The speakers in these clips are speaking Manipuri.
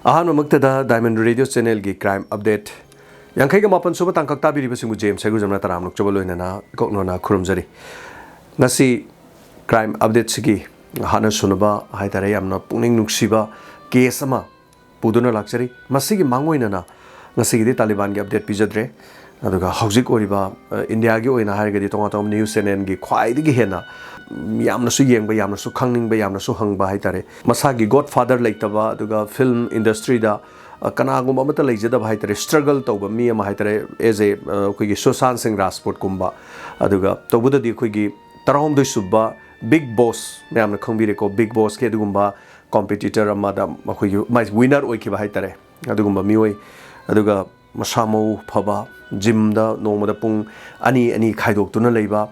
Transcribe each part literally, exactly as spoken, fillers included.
ꯑꯍꯥꯟꯕꯃꯛꯇꯗ Diamond Radio Channelꯒꯤ Crime Update ꯌꯥꯡꯈꯩꯒ ꯃꯥꯄꯟ ꯁꯨꯕ ꯇꯥꯡꯀꯛ ꯇꯥꯕꯤꯔꯤꯕꯁꯤꯡꯕꯨ ꯖꯦꯝꯁ ꯍꯩꯒꯨꯖꯝꯅ ꯇꯔꯥꯝꯅ ꯑꯣꯛꯆꯕ ꯂꯣꯏꯅꯅ ꯏꯀꯣꯛꯅꯣꯅ ꯈꯨꯔꯨꯝꯖꯔꯤ꯫ ꯉꯁꯤ Crime Updateꯁꯤꯒꯤ ꯍꯥꯟꯅ ꯁꯨꯅꯕ ꯍꯥꯏꯇꯥꯔꯦ, ꯌꯥꯝꯅ ꯄꯨꯛꯅꯤꯡ ꯅꯨꯡꯁꯤꯕ case ꯑꯃ ꯄꯨꯗꯨꯅ ꯂꯥꯛꯆꯔꯤ꯫ ꯃꯁꯤꯒꯤ ꯃꯥꯡꯑꯣꯏꯅꯅ ꯉꯁꯤꯒꯤꯗꯤ ꯇꯥꯂꯤꯕꯥꯟꯒꯤ update ꯄꯤꯖꯗ꯭ꯔꯦ꯫ ꯑꯗꯨꯒ ꯍꯧꯖꯤꯛ ꯑꯣꯏꯔꯤꯕ, ꯑ, ꯏꯟꯗꯤꯌꯥꯒꯤ ꯑꯣꯏꯅ ꯍꯥꯏꯔꯒꯗꯤ ꯇꯣꯉꯥꯟ ꯇꯣꯉꯥꯟꯕ news channelꯒꯤ ꯈ꯭ꯋꯥꯏꯗꯒꯤ ꯍꯦꯟꯅ, ꯎꯝ, ꯌꯥꯝꯅꯁꯨ ꯌꯦꯡꯕ, ꯌꯥꯝꯅꯁꯨ ꯈꯪꯅꯤꯡꯕ, ꯌꯥꯝꯅꯁꯨ ꯍꯪꯕ ꯍꯥꯏꯇꯥꯔꯦ꯫ ꯃꯁꯥꯒꯤ godfather ꯂꯩꯇꯕ, ꯑꯗꯨꯒ film industryꯗ, ꯑ, ꯀꯅꯥꯒꯨꯝꯕ ꯑꯃꯠꯇ ꯂꯩꯖꯗꯕ ꯍꯥꯏꯇꯥꯔꯦ, struggle ꯇꯧꯕ ꯃꯤ ꯑꯃ ꯍꯥꯏꯇꯥꯔꯦ, as a, ꯑ, ꯑꯩꯈꯣꯏꯒꯤ ꯁꯨꯁꯥꯟ ꯁꯤꯡ ꯔꯥꯖꯄꯨꯠꯀꯨꯝꯕ꯫ ꯑꯗꯨꯒ ꯇꯧꯕꯗꯗꯤ ꯑꯩꯈꯣꯏꯒꯤ ꯇꯔꯥꯍꯨꯝꯗꯣꯏ ꯁꯨꯕ Bigg Boss, ꯃꯌꯥꯝꯅ ꯈꯪꯕꯤꯔꯦꯀꯣ, Bigg Bossꯀꯤ ꯑꯗꯨꯒꯨꯝꯕ competitor ꯑꯃꯗ ꯃꯈꯣꯏꯒꯤ ꯃꯥꯏ winner ꯑꯣꯏꯈꯤꯕ ꯍꯥꯏꯇꯥꯔꯦ, ꯑꯗꯨꯒꯨꯝꯕ ꯃꯤꯑꯣꯏ꯫ ꯑꯗꯨꯒ ꯃꯁꯥ ꯃꯎ ꯐꯕ, gymꯗ ꯅꯣꯡꯃꯗ ꯄꯨꯡ ꯑꯅꯤ ꯑꯅꯤ ꯈꯥꯏꯗꯣꯛꯇꯨꯅ ꯂꯩꯕ,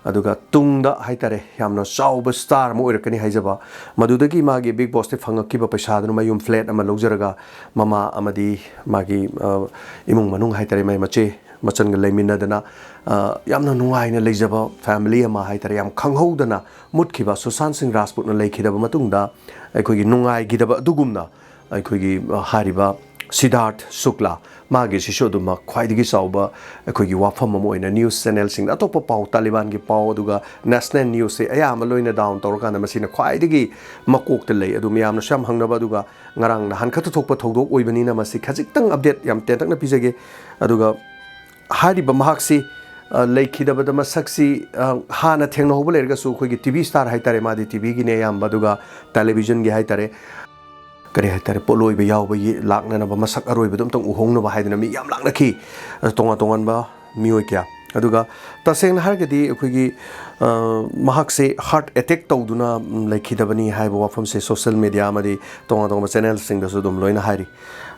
ꯑꯗꯨꯒ ꯇꯨꯡꯗ ꯍꯥꯏꯇꯥꯔꯦ, ꯌꯥꯝꯅ ꯆꯥꯎꯕ star ꯑꯃ ꯑꯣꯏꯔꯛꯀꯅꯤ ꯍꯥꯏꯖꯕ, ꯃꯗꯨꯗꯒꯤ ꯃꯥꯒꯤ Bigg Bossꯇꯒꯤ ꯐꯪꯉꯛꯈꯤꯕ ꯄꯩꯁꯥꯗꯨꯅ ꯃꯌꯨꯝ flat ꯑꯃ ꯂꯧꯖꯔꯒ ꯃꯃꯥ ꯑꯃꯗꯤ ꯃꯥꯒꯤ, ꯑ, ꯏꯃꯨꯡ ꯃꯅꯨꯡ ꯍꯥꯏꯇꯥꯔꯦ, ꯃꯥꯏ ꯃꯆꯦ ꯃꯆꯟꯒ ꯂꯩꯃꯤꯟꯅꯗꯅ, ꯑ, ꯌꯥꯝꯅ ꯅꯨꯡꯉꯥꯏꯅ ꯂꯩꯖꯕ family ꯑꯃ ꯍꯥꯏꯇꯥꯔꯦ, ꯌꯥꯝ ꯈꯪꯍꯧꯗꯅ ꯃꯨꯠꯈꯤꯕ ꯁꯨꯁꯥꯟ ꯁꯤꯡ ꯔꯥꯖꯄꯨꯠꯅ ꯂꯩꯈꯤꯗꯕ ꯃꯇꯨꯡꯗ ꯑꯩꯈꯣꯏꯒꯤ ꯅꯨꯡꯉꯥꯏꯈꯤꯗꯕ ꯑꯗꯨꯒꯨꯝꯅ ꯑꯩꯈꯣꯏꯒꯤ, ꯑ, ꯍꯥꯏꯔꯤꯕ ꯁꯤꯗꯥꯔꯊ ꯁꯨꯛꯂꯥ, ꯃꯥꯒꯤꯁꯤꯁꯨ ꯑꯗꯨꯃꯛ ꯈ꯭ꯋꯥꯏꯗꯒꯤ ꯆꯥꯎꯕ ꯑꯩꯈꯣꯏꯒꯤ ꯋꯥꯐꯝ ꯑꯃ ꯑꯣꯏꯅ news channelꯁꯤꯡꯗ ꯑꯇꯣꯞꯄ ꯄꯥꯎ, ꯇꯥꯂꯤꯕꯥꯟꯒꯤ ꯄꯥꯎ, ꯑꯗꯨꯒ national newsꯁꯦ ꯑꯌꯥꯝꯕ ꯂꯣꯏꯅ down ꯇꯧꯔꯀꯥꯟꯗ ꯃꯁꯤꯅ ꯈ꯭ꯋꯥꯏꯗꯒꯤ ꯃꯀꯣꯛꯇ ꯂꯩ꯫ ꯑꯗꯨ ꯃꯌꯥꯝꯅꯁꯨ ꯌꯥꯝ ꯍꯪꯅꯕ, ꯑꯗꯨꯒ ꯉꯔꯥꯡ ꯅꯍꯥꯟ ꯈꯛꯇ ꯊꯣꯛꯄ ꯊꯧꯗꯣꯛ ꯑꯣꯏꯕꯅꯤꯅ ꯃꯁꯤ ꯈꯖꯤꯛꯇꯪ update ꯌꯥꯝ ꯇꯦꯟꯇꯛꯅ ꯄꯤꯖꯒꯦ꯫ ꯑꯗꯨꯒ ꯍꯥꯏꯔꯤꯕ ꯃꯍꯥꯛꯁꯤ, ꯑ, ꯂꯩꯈꯤꯗꯕꯗ ꯃꯁꯛꯁꯤ, ꯑ, ꯍꯥꯟꯅ ꯊꯦꯡꯅꯍꯧꯕ ꯂꯩꯔꯒꯁꯨ ꯑꯩꯈꯣꯏꯒꯤ TV star ꯍꯥꯏꯇꯥꯔꯦ, ꯃꯥꯗꯤ TVꯒꯤꯅꯦ ꯑꯌꯥꯝꯕ, ꯑꯗꯨꯒ televisionꯒꯤ ꯍꯥꯏꯇꯥꯔꯦ, ꯀꯔꯤ ꯍꯥꯏꯇꯥꯔꯦ, ꯄꯣꯠꯂꯣꯏꯕ ꯌꯥꯎꯕꯒꯤ ꯂꯥꯛꯅꯅꯕ, ꯃꯁꯛ ꯑꯔꯣꯏꯕꯗꯣ ꯑꯝꯇꯪ ꯎꯍꯧꯅꯕ ꯍꯥꯏꯗꯅ ꯃꯤ ꯌꯥꯝ ꯂꯥꯛꯅꯈꯤ꯫ ꯑ, ꯇꯣꯉꯥꯟ ꯇꯣꯉꯥꯟꯕ ꯃꯤꯑꯣꯏ ꯀꯌꯥ꯫ ꯑꯗꯨꯒ ꯇꯁꯦꯡꯅ ꯍꯥꯏꯔꯒꯗꯤ ꯑꯩꯈꯣꯏꯒꯤ, ꯑ, ꯃꯍꯥꯛꯁꯦ heart attack ꯇꯧꯗꯨꯅ, ꯎꯝ, ꯂꯩꯈꯤꯗꯕꯅꯤ ꯍꯥꯏꯕ ꯋꯥꯐꯝꯁꯦ social media ꯑꯃꯗꯤ ꯇꯣꯉꯥꯟ ꯇꯣꯉꯥꯟꯕ channelꯁꯤꯡꯗꯁꯨ ꯑꯗꯨꯝ ꯂꯣꯏꯅ ꯍꯥꯏꯔꯤ꯫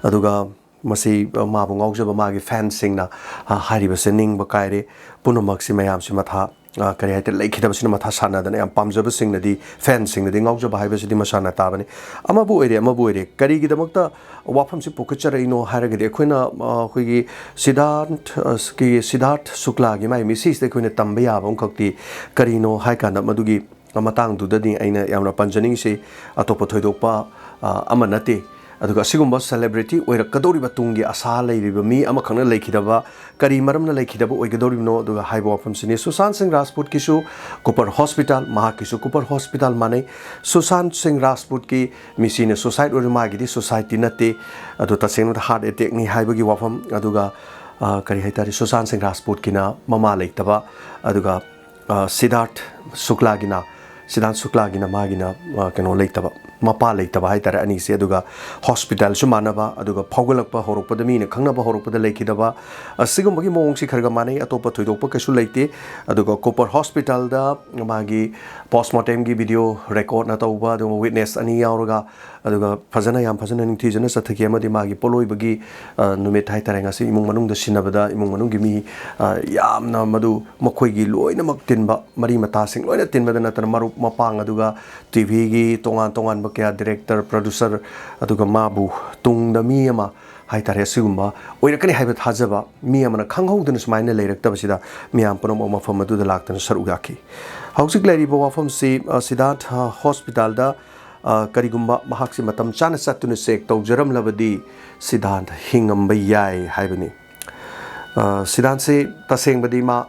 ꯑꯗꯨꯒ ꯃꯁꯤ, ꯑ, ꯃꯥꯕꯨ ꯉꯥꯎꯖꯕ ꯃꯥꯒꯤ fansꯁꯤꯡꯅ, ꯑ, ꯍꯥꯏꯔꯤꯕꯁꯦ ꯅꯤꯡꯕ ꯀꯥꯏꯔꯦ꯫ ꯄꯨꯝꯅꯃꯛꯁꯤ ꯃꯌꯥꯝꯁꯤ ꯃꯊꯥ, ꯑ, ꯀꯔꯤ ꯍꯥꯏꯇꯥꯔꯦ, ꯂꯩꯈꯤꯗꯕꯁꯤꯅ ꯃꯊꯥ ꯁꯥꯟꯅꯗꯅ, ꯌꯥꯝ ꯄꯥꯝꯖꯕꯁꯤꯡꯅꯗꯤ, fansꯁꯤꯡꯅꯗꯤ ꯉꯥꯎꯖꯕ ꯍꯥꯏꯕꯁꯤꯗꯤ ꯃꯁꯥꯟꯅ ꯇꯥꯕꯅꯤ꯫ ꯑꯃꯕꯨ ꯑꯣꯏꯔꯦ, ꯑꯃꯕꯨ ꯑꯣꯏꯔꯦ, ꯀꯔꯤꯒꯤꯗꯃꯛꯇ ꯋꯥꯐꯝꯁꯤ ꯄꯨꯈꯠꯆꯔꯛꯏꯅꯣ ꯍꯥꯏꯔꯒꯗꯤ ꯑꯩꯈꯣꯏꯅ, ꯑ, ꯑꯩꯈꯣꯏꯒꯤ ꯁꯤꯗꯥꯔꯊ, ꯑ, ꯀꯤ-, ꯁꯤꯗꯥꯔꯊ ꯁꯨꯛꯂꯥꯒꯤ ꯃꯥꯒꯤ ꯃꯤꯁꯤꯁꯤꯗ ꯑꯩꯈꯣꯏꯅ ꯇꯝꯕ ꯌꯥꯕ ꯑꯃꯈꯛꯇꯤ ꯀꯔꯤꯅꯣ ꯍꯥꯏ ꯀꯥꯟꯗ ꯃꯗꯨꯒꯤ ꯃꯇꯥꯡꯗꯨꯗꯅꯤ ꯑꯩꯅ ꯌꯥꯝꯅ ꯄꯟꯖꯅꯤꯡꯉꯤꯁꯤ꯫ ꯑꯇꯣꯞꯄ ꯊꯣꯏꯗꯣꯛꯄ, ꯑ, ꯑꯃ ꯅꯠꯇꯦ꯫ ꯑꯗꯨꯒ ꯑꯁꯤꯒꯨꯝꯕ celebrity ꯑꯣꯏꯔꯛꯀꯗꯧꯔꯤꯕ ꯇꯨꯡꯒꯤ ꯑꯁꯥ ꯂꯩꯔꯤꯕ ꯃꯤ ꯑꯃꯈꯛꯅ ꯂꯩꯈꯤꯗꯕ ꯀꯔꯤ ꯃꯔꯝꯅ ꯂꯩꯈꯤꯗꯕ ꯑꯣꯏꯒꯗꯧꯔꯤꯕꯅꯣ? ꯑꯗꯨꯒ ꯍꯥꯏꯕ ꯋꯥꯐꯝꯁꯤꯅꯤ꯫ ꯁꯨꯁꯥꯟ ꯁꯤꯡ ꯔꯥꯖꯄꯨꯠꯀꯤꯁꯨ ꯀꯨꯄꯔ ꯍꯣꯁꯄꯤꯇꯥꯜ, ꯃꯍꯥꯛꯀꯤꯁꯨ ꯀꯨꯄꯔ ꯍꯣꯁꯄꯤꯇꯥꯜ ꯃꯥꯟꯅꯩ꯫ ꯁꯨꯁꯥꯟ ꯁꯤꯡ ꯔꯥꯖꯄꯨꯠꯀꯤ ꯃꯤꯁꯤꯅ suicide ꯑꯣꯏꯔꯤꯕ, ꯃꯥꯒꯤꯗꯤ suicide ꯇꯤ ꯅꯠꯇꯦ꯫ ꯑꯗꯣ ꯇꯁꯦꯡꯕꯗ heart attack ꯅꯤ ꯍꯥꯏꯕꯒꯤ ꯋꯥꯐꯝ, ꯑꯗꯨꯒ, ꯑ, ꯀꯔꯤ ꯍꯥꯏꯇꯥꯔꯦ, ꯁꯨꯁꯥꯟ ꯁꯤꯡ ꯔꯥꯖꯄꯨꯠꯀꯤꯅ ꯃꯃꯥ ꯂꯩꯇꯕ, ꯑꯗꯨꯒ, ꯑ, ꯁꯤꯗꯥꯔꯊ ꯁꯨꯛꯂꯥꯒꯤꯅ, ꯁꯤꯗꯥꯔꯊ ꯁꯨꯛꯂꯥꯒꯤꯅ ꯃꯥꯒꯤꯅ, ꯑ, ꯀꯩꯅꯣ ꯂꯩꯇꯕ, ꯃꯄꯥ ꯂꯩꯇꯕ ꯍꯥꯏꯇꯥꯔꯦ ꯑꯅꯤꯁꯦ꯫ ꯑꯗꯨꯒ ꯍꯣꯁꯄꯤꯇꯥꯜꯁꯨ ꯃꯥꯟꯅꯕ, ꯑꯗꯨꯒ ꯐꯥꯎꯒꯠꯂꯛꯄ ꯍꯧꯔꯛꯄꯗ, ꯃꯤꯅ ꯈꯪꯅꯕ ꯍꯧꯔꯛꯄꯗ ꯂꯩꯈꯤꯗꯕ, ꯑꯁꯤꯒꯨꯝꯕꯒꯤ ꯃꯑꯣꯡꯁꯤ ꯈꯔ ꯈꯔ ꯃꯥꯟꯅꯩ꯫ ꯑꯇꯣꯞꯄ ꯊꯣꯏꯗꯣꯛꯄ ꯀꯩꯁꯨ ꯂꯩꯇꯦ꯫ ꯑꯗꯨꯒ ꯀꯨꯄꯔ ꯍꯣꯁꯄꯤꯇꯥꯜꯗ ꯃꯥꯒꯤ postmortem ꯒꯤ video record ꯅ ꯇꯧꯕ, ꯑꯗꯨꯒ witness ꯑꯅꯤ ꯌꯥꯎꯔꯒ, ꯑꯗꯨꯒ ꯐꯖꯅ, ꯌꯥꯝ ꯐꯖꯅ ꯅꯤꯡꯊꯤꯖꯅ ꯆꯠꯊꯈꯤ꯫ ꯑꯃꯗꯤ ꯃꯥꯒꯤ ꯄꯣꯠꯂꯣꯏꯕꯒꯤ, ꯑ, ꯅꯨꯃꯤꯠ ꯍꯥꯏꯇꯥꯔꯦ, ꯉꯁꯤ ꯏꯃꯨꯡ ꯃꯅꯨꯡꯗ ꯁꯤꯟꯅꯕꯗ ꯏꯃꯨꯡ ꯃꯅꯨꯡꯒꯤ ꯃꯤ, ꯑ, ꯌꯥꯝꯅ, ꯃꯗꯨ ꯃꯈꯣꯏꯒꯤ ꯂꯣꯏꯅꯃꯛ ꯇꯤꯟꯕ, ꯃꯔꯤ ꯃꯇꯥꯁꯤꯡ ꯂꯣꯏꯅ ꯇꯤꯟꯕꯗ ꯅꯠꯇꯅ ꯃꯔꯨꯞ ꯃꯄꯥꯡ, ꯑꯗꯨꯒ ꯇꯤ ꯚꯤꯒꯤ ꯇꯣꯉꯥꯟ ꯇꯣꯉꯥꯟꯕ ꯀꯌꯥ, director, producer, ꯑꯗꯨꯒ ꯃꯥꯕꯨ ꯇꯨꯡꯗ ꯃꯤ ꯑꯃ ꯍꯥꯏꯇꯥꯔꯦ, ꯑꯁꯤꯒꯨꯝꯕ ꯑꯣꯏꯔꯛꯀꯅꯤ ꯍꯥꯏꯕ ꯊꯥꯖꯕ ꯃꯤ ꯑꯃꯅ ꯈꯪꯍꯧꯗꯅ ꯁꯨꯃꯥꯏꯅ ꯂꯩꯔꯛꯇꯕꯁꯤꯗ ꯃꯤꯌꯥꯝ ꯄꯨꯝꯅꯃꯛ ꯃꯐꯝ ꯑꯗꯨꯗ ꯂꯥꯛꯇꯨꯅ ꯁꯔꯨꯛ ꯌꯥꯈꯤ꯫ ꯍꯧꯖꯤꯛ ꯂꯩꯔꯤꯕ ꯋꯥꯐꯝꯁꯤ, ꯑ, ꯁꯤꯗꯥꯔꯊ ꯍꯣꯁꯄꯤꯇꯥꯜꯗ, ꯑ, ꯀꯔꯤꯒꯨꯝꯕ ꯃꯍꯥꯛꯁꯤ ꯃꯇꯝ ꯆꯥꯅ ꯆꯠꯇꯨꯅ check ꯇꯧꯖꯔꯝꯂꯕꯗꯤ ꯁꯤꯗꯥꯔꯊ ꯍꯤꯡꯉꯝꯕ ꯌꯥꯏ ꯍꯥꯏꯕꯅꯤ꯫ ꯑ, ꯁꯤꯗꯥꯔꯊꯁꯦ ꯇꯁꯦꯡꯕꯗꯤ ꯃꯥ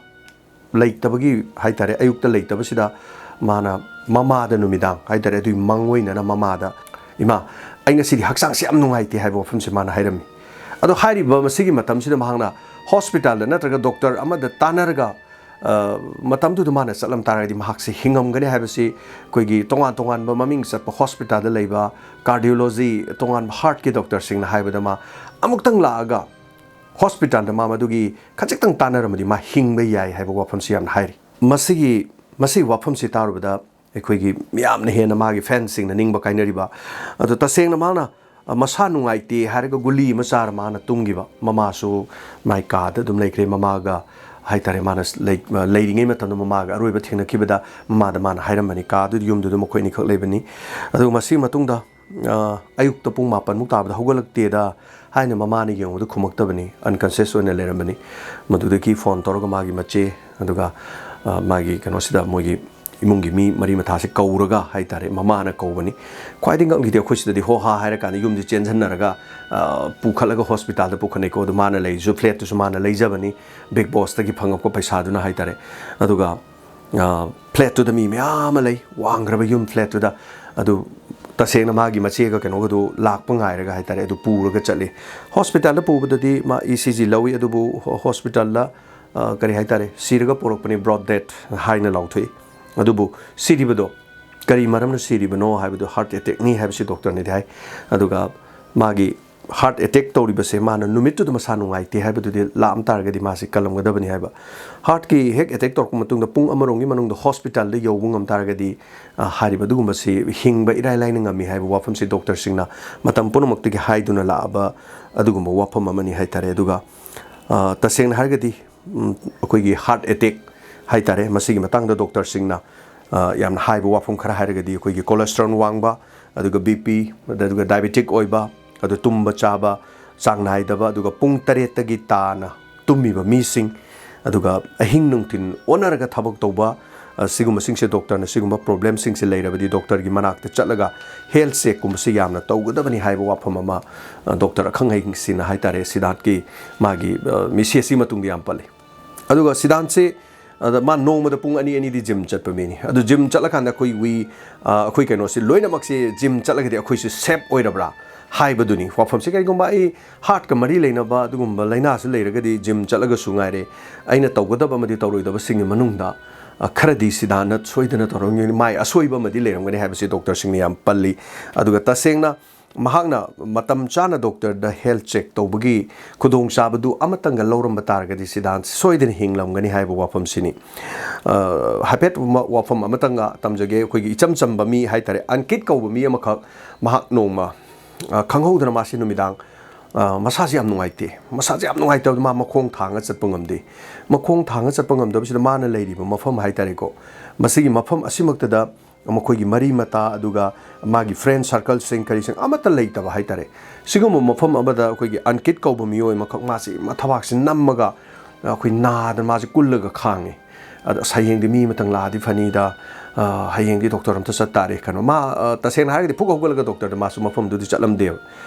ꯂꯩꯇꯕꯒꯤ ꯍꯥꯏꯇꯥꯔꯦ, ꯑꯌꯨꯛꯇ ꯂꯩꯇꯕꯁꯤꯗ ꯃꯥꯅ ꯃꯃꯥꯗ ꯅꯨꯃꯤꯗꯥꯡ ꯍꯥꯏꯇꯥꯔꯦ, ꯑꯗꯨꯒꯤ ꯃꯪ ꯑꯣꯏꯅꯅ ꯃꯃꯥꯗ, "ꯏꯃꯥ, ꯑꯩ ꯉꯁꯤꯗꯤ ꯍꯛꯆꯥꯡꯁꯦ ꯌꯥꯝ ꯅꯨꯡꯉꯥꯏꯇꯦ" ꯍꯥꯏꯕ ꯋꯥꯐꯝꯁꯦ ꯃꯥꯅ ꯍꯥꯏꯔꯝꯃꯤ꯫ ꯑꯗꯣ ꯍꯥꯏꯔꯤꯕ ꯃꯁꯤꯒꯤ ꯃꯇꯝꯁꯤꯗ ꯃꯍꯥꯛꯅ ꯍꯣꯁꯄꯤꯇꯥꯜꯗ ꯅꯠꯇ꯭ꯔꯒ ꯗꯣꯛꯇꯔ ꯑꯃꯗ ꯇꯥꯟꯅꯔꯒ, ꯑ, ꯃꯇꯝꯗꯨꯗ ꯃꯥꯅ ꯆꯠꯂꯝ ꯇꯥꯔꯒꯗꯤ ꯃꯍꯥꯛꯁꯦ ꯍꯤꯡꯉꯝꯒꯅꯤ ꯍꯥꯏꯕꯁꯤ ꯑꯩꯈꯣꯏꯒꯤ ꯇꯣꯉꯥꯟ ꯇꯣꯉꯥꯟꯕ ꯃꯃꯤꯡ ꯆꯠꯄ ꯍꯣꯁꯄꯤꯇꯥꯜꯗ ꯂꯩꯕ cardiology, ꯇꯣꯉꯥꯟꯕ heart ꯀꯤ ꯗꯣꯛꯇꯔꯁꯤꯡꯅ ꯍꯥꯏꯕꯗ ꯃꯥ ꯑꯃꯨꯛꯇꯪ ꯂꯥꯛꯑꯒ ꯍꯣꯁꯄꯤꯇꯥꯜꯗ ꯃꯥ ꯃꯗꯨꯒꯤ ꯈꯖꯤꯛꯇꯪ ꯇꯥꯟꯅꯔꯝꯃꯗꯤ ꯃꯥ ꯍꯤꯡꯕ ꯌꯥꯏ ꯍꯥꯏꯕ ꯋꯥꯐꯝꯁꯤ ꯌꯥꯝꯅ ꯍꯥꯏꯔꯤ꯫ ꯃꯁꯤꯒꯤ, ꯃꯁꯤꯒꯤ ꯋꯥꯐꯝꯁꯤ ꯇꯥꯔꯨꯕꯗ ꯑꯩꯈꯣꯏꯒꯤ ꯃꯤꯌꯥꯝꯅ ꯍꯦꯟꯅ ꯃꯥꯒꯤ ꯐꯦꯟꯁꯤꯡꯅ ꯅꯤꯡꯕ ꯀꯥꯏꯅꯔꯤꯕ꯫ ꯑꯗꯣ ꯇꯁꯦꯡꯅ ꯃꯥꯅ, ꯑ, ꯃꯁꯥ ꯅꯨꯡꯉꯥꯏꯇꯦ ꯍꯥꯏꯔꯒ ꯒꯨꯂꯤ ꯑꯃ ꯆꯥꯔ ꯃꯥꯅ ꯇꯨꯝꯈꯤꯕ, ꯃꯃꯥꯁꯨ ꯃꯥꯏ ꯀꯥꯗ ꯑꯗꯨꯝ ꯂꯩꯈ꯭ꯔꯦ꯫ ꯃꯃꯥꯒ ꯍꯥꯏꯇꯥꯔꯦ, ꯃꯥꯅ ꯂꯩ-, ꯂꯩꯔꯤꯉꯩ ꯃꯇꯝꯗ ꯃꯃꯥꯒ ꯑꯔꯣꯏꯕ ꯊꯦꯡꯅꯈꯤꯕꯗ ꯃꯃꯥꯗ ꯃꯥꯅ ꯍꯥꯏꯔꯝꯕꯅꯤ, "ꯀꯥꯗꯨꯗꯤ, ꯌꯨꯝꯗꯨꯗ ꯃꯈꯣꯏ ꯑꯅꯤꯈꯛ ꯂꯩꯕꯅꯤ"꯫ ꯑꯗꯨꯒ ꯃꯁꯤꯒꯤ ꯃꯇꯨꯡꯗ, ꯑ, ꯑꯌꯨꯛꯇ ꯄꯨꯡ ꯃꯥꯄꯟꯃꯨꯛ ꯇꯥꯕꯗ ꯍꯧꯒꯠꯂꯛꯇꯦꯗ ꯍꯥꯏꯅ ꯃꯃꯥꯅ ꯌꯦꯡꯕꯗ ꯈꯨꯝꯃꯛꯇꯕꯅꯤ, unconscious ꯑꯣꯏꯅ ꯂꯩꯔꯝꯕꯅꯤ꯫ ꯃꯗꯨꯗꯒꯤ ꯐꯣꯟ ꯇꯧꯔꯒ ꯃꯥꯒꯤ ꯃꯆꯦ, ꯑꯗꯨꯒ, ꯑ, ꯃꯥꯒꯤ ꯀꯩꯅꯣꯁꯤꯗ, ꯃꯣꯏꯒꯤ ꯏꯃꯨꯡꯒꯤ ꯃꯤ ꯃꯔꯤ ꯃꯇꯥꯁꯦ ꯀꯧꯔꯒ ꯍꯥꯏꯇꯥꯔꯦ, ꯃꯃꯥꯅ ꯀꯧꯕꯅꯤ꯫ ꯈ꯭ꯋꯥꯏꯗꯒꯤ ꯉꯛꯂꯤꯗꯤ ꯑꯩꯈꯣꯏ ꯁꯤꯗꯗꯤ ꯍꯣ ꯍꯥ ꯍꯥꯏꯔꯀꯥꯟꯗ ꯌꯨꯝꯁꯤ ꯆꯦꯟꯁꯤꯟꯅꯔꯒ, ꯑ, ꯄꯨꯈꯠꯂꯒ ꯍꯣꯁꯄꯤꯇꯥꯜꯗ ꯄꯨꯈꯠꯅꯩꯀꯣ꯫ ꯑꯗꯨ ꯃꯥꯅ ꯂꯩꯔꯤꯁꯨ ꯐ꯭ꯂꯦꯠꯇꯨꯁꯨ ꯃꯥꯅ ꯂꯩꯖꯕꯅꯤ, ꯕꯤꯒ ꯕꯣꯁꯇꯒꯤ ꯐꯪꯉꯛꯄ ꯄꯩꯁꯥꯗꯨꯅ ꯍꯥꯏꯇꯥꯔꯦ꯫ ꯑꯗꯨꯒ, ꯑ, ꯐ꯭ꯂꯦꯠꯇꯨꯗ ꯃꯤ ꯃꯌꯥꯝ ꯑꯃ ꯂꯩ, ꯋꯥꯡꯈ꯭ꯔꯕ ꯌꯨꯝ ꯐ꯭ꯂꯦꯠꯇꯨꯗ꯫ ꯑꯗꯨ ꯇꯁꯦꯡꯅ ꯃꯥꯒꯤ ꯃꯆꯦꯒ ꯀꯩꯅꯣꯒꯗꯨ ꯂꯥꯛꯄ ꯉꯥꯏꯔꯒ ꯍꯥꯏꯇꯥꯔꯦ, ꯑꯗꯨ ꯄꯨꯔꯒ ꯆꯠꯂꯤ꯫ ꯍꯣꯁꯄꯤꯇꯥꯜꯗ ꯄꯨꯕꯗꯗꯤ ꯃꯥ ꯏ ꯁꯤ ꯖꯤ ꯂꯧꯏ, ꯑꯗꯨꯕꯨ ꯍꯣ-, ꯍꯣꯁꯄꯤꯇꯥꯜꯗ, ꯑ, ꯀꯔꯤ ꯍꯥꯏꯇꯥꯔꯦ, ꯁꯤꯔꯒ ꯄꯨꯔꯛꯄꯅꯤ, ꯕ꯭ꯔꯣꯗ ꯗꯦꯠ ꯍꯥꯏꯅ ꯂꯥꯎꯊꯣꯛꯏ꯫ ꯑꯗꯨꯕꯨ ꯁꯤꯔꯤꯕꯗꯣ ꯀꯔꯤ ꯃꯔꯝꯅ ꯁꯤꯔꯤꯕꯅꯣ ꯍꯥꯏꯕꯗꯨ ꯍꯥꯔꯠ ꯑꯦꯇꯦꯛꯅꯤ ꯍꯥꯏꯕꯁꯤ ꯗꯣꯛꯇꯔꯅꯗꯤ ꯍꯥꯏ꯫ ꯑꯗꯨꯒ ꯃꯥꯒꯤ ꯍꯥꯔꯠ ꯑꯦꯇꯦꯛ ꯇꯧꯔꯤꯕꯁꯦ ꯃꯥꯅ ꯅꯨꯃꯤꯠꯇꯨꯗ ꯃꯁꯥ ꯅꯨꯡꯉꯥꯏꯇꯦ ꯍꯥꯏꯕꯗꯨꯗꯤ ꯂꯥꯛꯑꯝ ꯇꯥꯔꯒꯗꯤ ꯃꯥꯁꯤ ꯀꯜꯂꯝꯒꯗꯕꯅꯤ ꯍꯥꯏꯕ꯫ ꯍꯥꯔꯠꯀꯤ ꯍꯦꯛ ꯑꯦꯇꯦꯛ ꯇꯧꯔꯛꯄ ꯃꯇꯨꯡꯗ ꯄꯨꯡ ꯑꯃꯔꯣꯝꯒꯤ ꯃꯅꯨꯡꯗ ꯍꯣꯁꯄꯤꯇꯥꯜꯗ ꯌꯧꯕ ꯉꯝ ꯇꯥꯔꯒꯗꯤ, ꯑ, ꯍꯥꯏꯔꯤꯕ ꯑꯗꯨꯒꯨꯝꯕꯁꯤ ꯍꯤꯡꯕ ꯏꯔꯥꯏ ꯂꯥꯏꯅ ꯉꯝꯃꯤ ꯍꯥꯏꯕ ꯋꯥꯐꯝꯁꯤ ꯗꯣꯛꯇꯔꯁꯤꯡꯅ ꯃꯇꯝ ꯄꯨꯝꯅꯃꯛꯇꯒꯤ ꯍꯥꯏꯗꯨꯅ ꯂꯥꯛꯑꯕ ꯑꯗꯨꯒꯨꯝꯕ ꯋꯥꯐꯝ ꯑꯃꯅꯤ ꯍꯥꯏꯇꯥꯔꯦ꯫ ꯑꯗꯨꯒ, ꯑ, ꯇꯁꯦꯡꯅ ꯍꯥꯏꯔꯒꯗꯤ, ꯎꯝ, ꯑꯩꯈꯣꯏꯒꯤ ꯍꯥꯔꯠ ꯑꯦꯇꯦꯛ ꯍꯥꯏꯇꯥꯔꯦ, ꯃꯁꯤꯒꯤ ꯃꯇꯥꯡꯗ ꯗꯣꯛꯇꯔꯁꯤꯡꯅ, ꯑ, ꯌꯥꯝꯅ ꯍꯥꯏꯕ ꯋꯥꯐꯝ ꯈꯔ ꯍꯥꯏꯔꯒꯗꯤ ꯑꯩꯈꯣꯏꯒꯤ ꯀꯣꯂꯦꯁꯇ꯭ꯔꯣꯜ ꯋꯥꯡꯕ, ꯑꯗꯨꯒ ꯕꯤ ꯄꯤ, ꯑꯗꯨꯒ ꯗꯥꯏꯕꯦꯇꯤꯛ ꯑꯣꯏꯕ, ꯑꯗꯨ ꯇꯨꯝꯕ ꯆꯥꯕ ꯆꯥꯡ ꯅꯥꯏꯗꯕ, ꯑꯗꯨꯒ ꯄꯨꯡ ꯇꯔꯦꯠꯇꯒꯤ ꯇꯥꯅ ꯇꯨꯝꯃꯤꯕ ꯃꯤꯁꯤꯡ, ꯑꯗꯨꯒ ꯑꯍꯤꯡ ꯅꯨꯡꯊꯤꯜ ꯑꯣꯟꯅꯔꯒ ꯊꯕꯛ ꯇꯧꯕ, ꯑ, ꯁꯤꯒꯨꯝꯕꯁꯤꯡꯁꯦ ꯗꯣꯛꯇꯔꯅ ꯁꯤꯒꯨꯝꯕ ꯄ꯭ꯔꯣꯕ꯭ꯂꯦꯝꯁꯤꯡꯁꯦ ꯂꯩꯔꯕꯗꯤ ꯗꯣꯛꯇꯔꯒꯤ ꯃꯅꯥꯛꯇ ꯆꯠꯂꯒ ꯍꯦꯜꯊ ꯆꯦꯛꯀꯨꯝꯕꯁꯦ ꯌꯥꯝꯅ ꯇꯧꯒꯗꯕꯅꯤ ꯍꯥꯏꯕ ꯋꯥꯐꯝ ꯑꯃ, ꯑ, ꯗꯣꯛꯇꯔ ꯑꯈꯪ ꯑꯍꯩꯁꯤꯡꯅ ꯍꯥꯏꯇꯥꯔꯦ, ꯁꯤꯗꯥꯟꯠꯀꯤ ꯃꯥꯒꯤ, ꯑ, ꯃꯤꯁꯦꯁꯁꯤ ꯃꯇꯨꯡꯗ ꯌꯥꯝ ꯄꯜꯂꯤ꯫ ꯑꯗꯨꯒ ꯁꯤꯗꯥꯟꯁꯦ, ꯑꯗ ꯃꯥ ꯅꯣꯡꯃꯗ ꯄꯨꯡ ꯑꯅꯤ ꯑꯅꯤꯗꯤ ꯖꯤꯝ ꯆꯠꯄ ꯃꯤꯅꯤ꯫ ꯑꯗꯨ ꯖꯤꯝ ꯆꯠꯂꯀꯥꯟꯗ ꯑꯩꯈꯣꯏ ꯋꯤ-, ꯑ, ꯑꯩꯈꯣꯏ ꯀꯩꯅꯣꯁꯤ ꯂꯣꯏꯅꯃꯛꯁꯤ ꯖꯤꯝ ꯆꯠꯂꯒꯗꯤ ꯑꯩꯈꯣꯏꯁꯤ ꯁꯦꯞ ꯑꯣꯏꯔꯕ꯭ꯔꯥ ꯍꯥꯏꯕꯗꯨꯅꯤ ꯋꯥꯐꯝꯁꯤ꯫ ꯀꯔꯤꯒꯨꯝꯕ ꯑꯩ ꯍꯥꯔꯠꯀ ꯃꯔꯤ ꯂꯩꯅꯕ ꯑꯗꯨꯒꯨꯝꯕ ꯂꯥꯏꯅꯥꯁꯨ ꯂꯩꯔꯒꯗꯤ ꯖꯤꯝ ꯆꯠꯂꯒꯁꯨ ꯉꯥꯏꯔꯦ, ꯑꯩꯅ ꯇꯧꯒꯗꯕ ꯑꯃꯗꯤ ꯇꯧꯔꯣꯏꯗꯕꯁꯤꯡꯒꯤ ꯃꯅꯨꯡꯗ, ꯑ, ꯈꯔꯗꯤ ꯁꯤꯗꯥꯟꯅ ꯁꯣꯏꯗꯅ ꯇꯧꯔꯝꯒꯅꯤ, ꯃꯥꯏ ꯑꯁꯣꯏꯕ ꯑꯃꯗꯤ ꯂꯩꯔꯝꯒꯅꯤ ꯍꯥꯏꯕꯁꯤ ꯗꯣꯛꯇꯔꯁꯤꯡꯅ ꯌꯥꯝ ꯄꯜꯂꯤ꯫ ꯑꯗꯨꯒ ꯇꯁꯦꯡꯅ ꯃꯍꯥꯛꯅ ꯃꯇꯝ ꯆꯥꯅ ꯗꯣꯛꯇꯔꯗ ꯍꯦꯜꯊ ꯆꯦꯛ ꯇꯧꯕꯒꯤ ꯈꯨꯗꯣꯡꯆꯥꯕꯗꯨ ꯑꯃꯇꯪꯒ ꯂꯧꯔꯝꯕ ꯇꯥꯔꯒꯗꯤ ꯁꯤꯗꯥꯟ ꯁꯣꯏꯗꯅ ꯍꯤꯡꯂꯝꯒꯅꯤ ꯍꯥꯏꯕ ꯋꯥꯐꯝꯁꯤꯅꯤ꯫ ꯑ, ꯍꯥꯏꯐꯦꯠ ꯃ-, ꯋꯥꯐꯝ ꯑꯃꯇꯪꯒ ꯇꯝꯖꯒꯦ꯫ ꯑꯩꯈꯣꯏꯒꯤ ꯏꯆꯝ ꯆꯝꯕ ꯃꯤ ꯍꯥꯏꯇꯥꯔꯦ, ꯑꯟꯀꯤꯠ ꯀꯧꯕ ꯃꯤ ꯑꯃꯈꯛ, ꯃꯍꯥꯛ ꯅꯣꯡꯃ, ꯑ, ꯈꯪꯍꯧꯗꯅ ꯃꯥꯁꯤ ꯅꯨꯃꯤꯗꯥꯡ, ꯑ, ꯃꯁꯥꯁꯤ ꯌꯥꯝ ꯅꯨꯡꯉꯥꯏꯇꯦ, ꯃꯁꯥꯁꯤ ꯌꯥꯝ ꯅꯨꯡꯉꯥꯏꯇꯕꯗ ꯃꯥ ꯃꯈꯣꯡ ꯊꯥꯡꯉ ꯆꯠꯄ ꯉꯝꯗꯦ꯫ ꯃꯈꯣꯡ ꯊꯥꯡꯉ ꯆꯠꯄ ꯉꯝꯗꯕꯁꯤꯗ ꯃꯥꯅ ꯂꯩꯔꯤꯕ ꯃꯐꯝ ꯍꯥꯏꯇꯥꯔꯦꯀꯣ, ꯃꯁꯤꯒꯤ ꯃꯐꯝ ꯑꯁꯤꯃꯛꯇꯗ ꯃꯈꯣꯏꯒꯤ ꯃꯔꯤ ꯃꯇꯥ, ꯑꯗꯨꯒ ꯃꯥꯒꯤ ꯐ꯭ꯔꯦꯟ ꯁꯔꯀꯜꯁꯤꯡ ꯀꯔꯤꯁꯤꯡ ꯑꯃꯠꯇ ꯂꯩꯇꯕ ꯍꯥꯏꯇꯥꯔꯦ꯫ ꯁꯤꯒꯨꯝꯕ ꯃꯐꯝ ꯑꯃꯗ ꯑꯩꯈꯣꯏꯒꯤ ꯑꯟꯀꯤꯠ ꯀꯧꯕ ꯃꯤꯑꯣꯏ ꯑꯃꯈꯛ ꯃꯥꯁꯤ ꯃꯊꯕꯥꯛꯁꯤ ꯅꯝꯃꯒ ꯑꯩꯈꯣꯏ ꯅꯥꯗꯅ ꯃꯥꯁꯤ ꯀꯨꯜꯂꯒ ꯈꯥꯡꯉꯤ꯫ ꯑꯗ ꯑꯁ, ꯍꯌꯦꯡꯗꯤ ꯃꯤ ꯑꯃꯇꯪ ꯂꯥꯛꯑꯗꯤ ꯐꯅꯤꯗ, ꯑ, ꯍꯌꯦꯡꯗꯤ ꯗꯣꯛꯇꯔ ꯑꯝꯇ ꯆꯠ ꯇꯥꯔꯦ ꯀꯩꯅꯣ꯫ ꯃꯥ, ꯑ, ꯇꯁꯦꯡꯅ ꯍꯥꯏꯔꯒꯗꯤ ꯐꯨꯛ ꯍꯧꯒꯠꯂꯒ ꯗꯣꯛꯇꯔꯗ ꯃꯥꯁꯨ ꯃꯐꯝꯗꯨꯗꯤ ꯆꯠꯂꯝꯗꯦꯕ꯫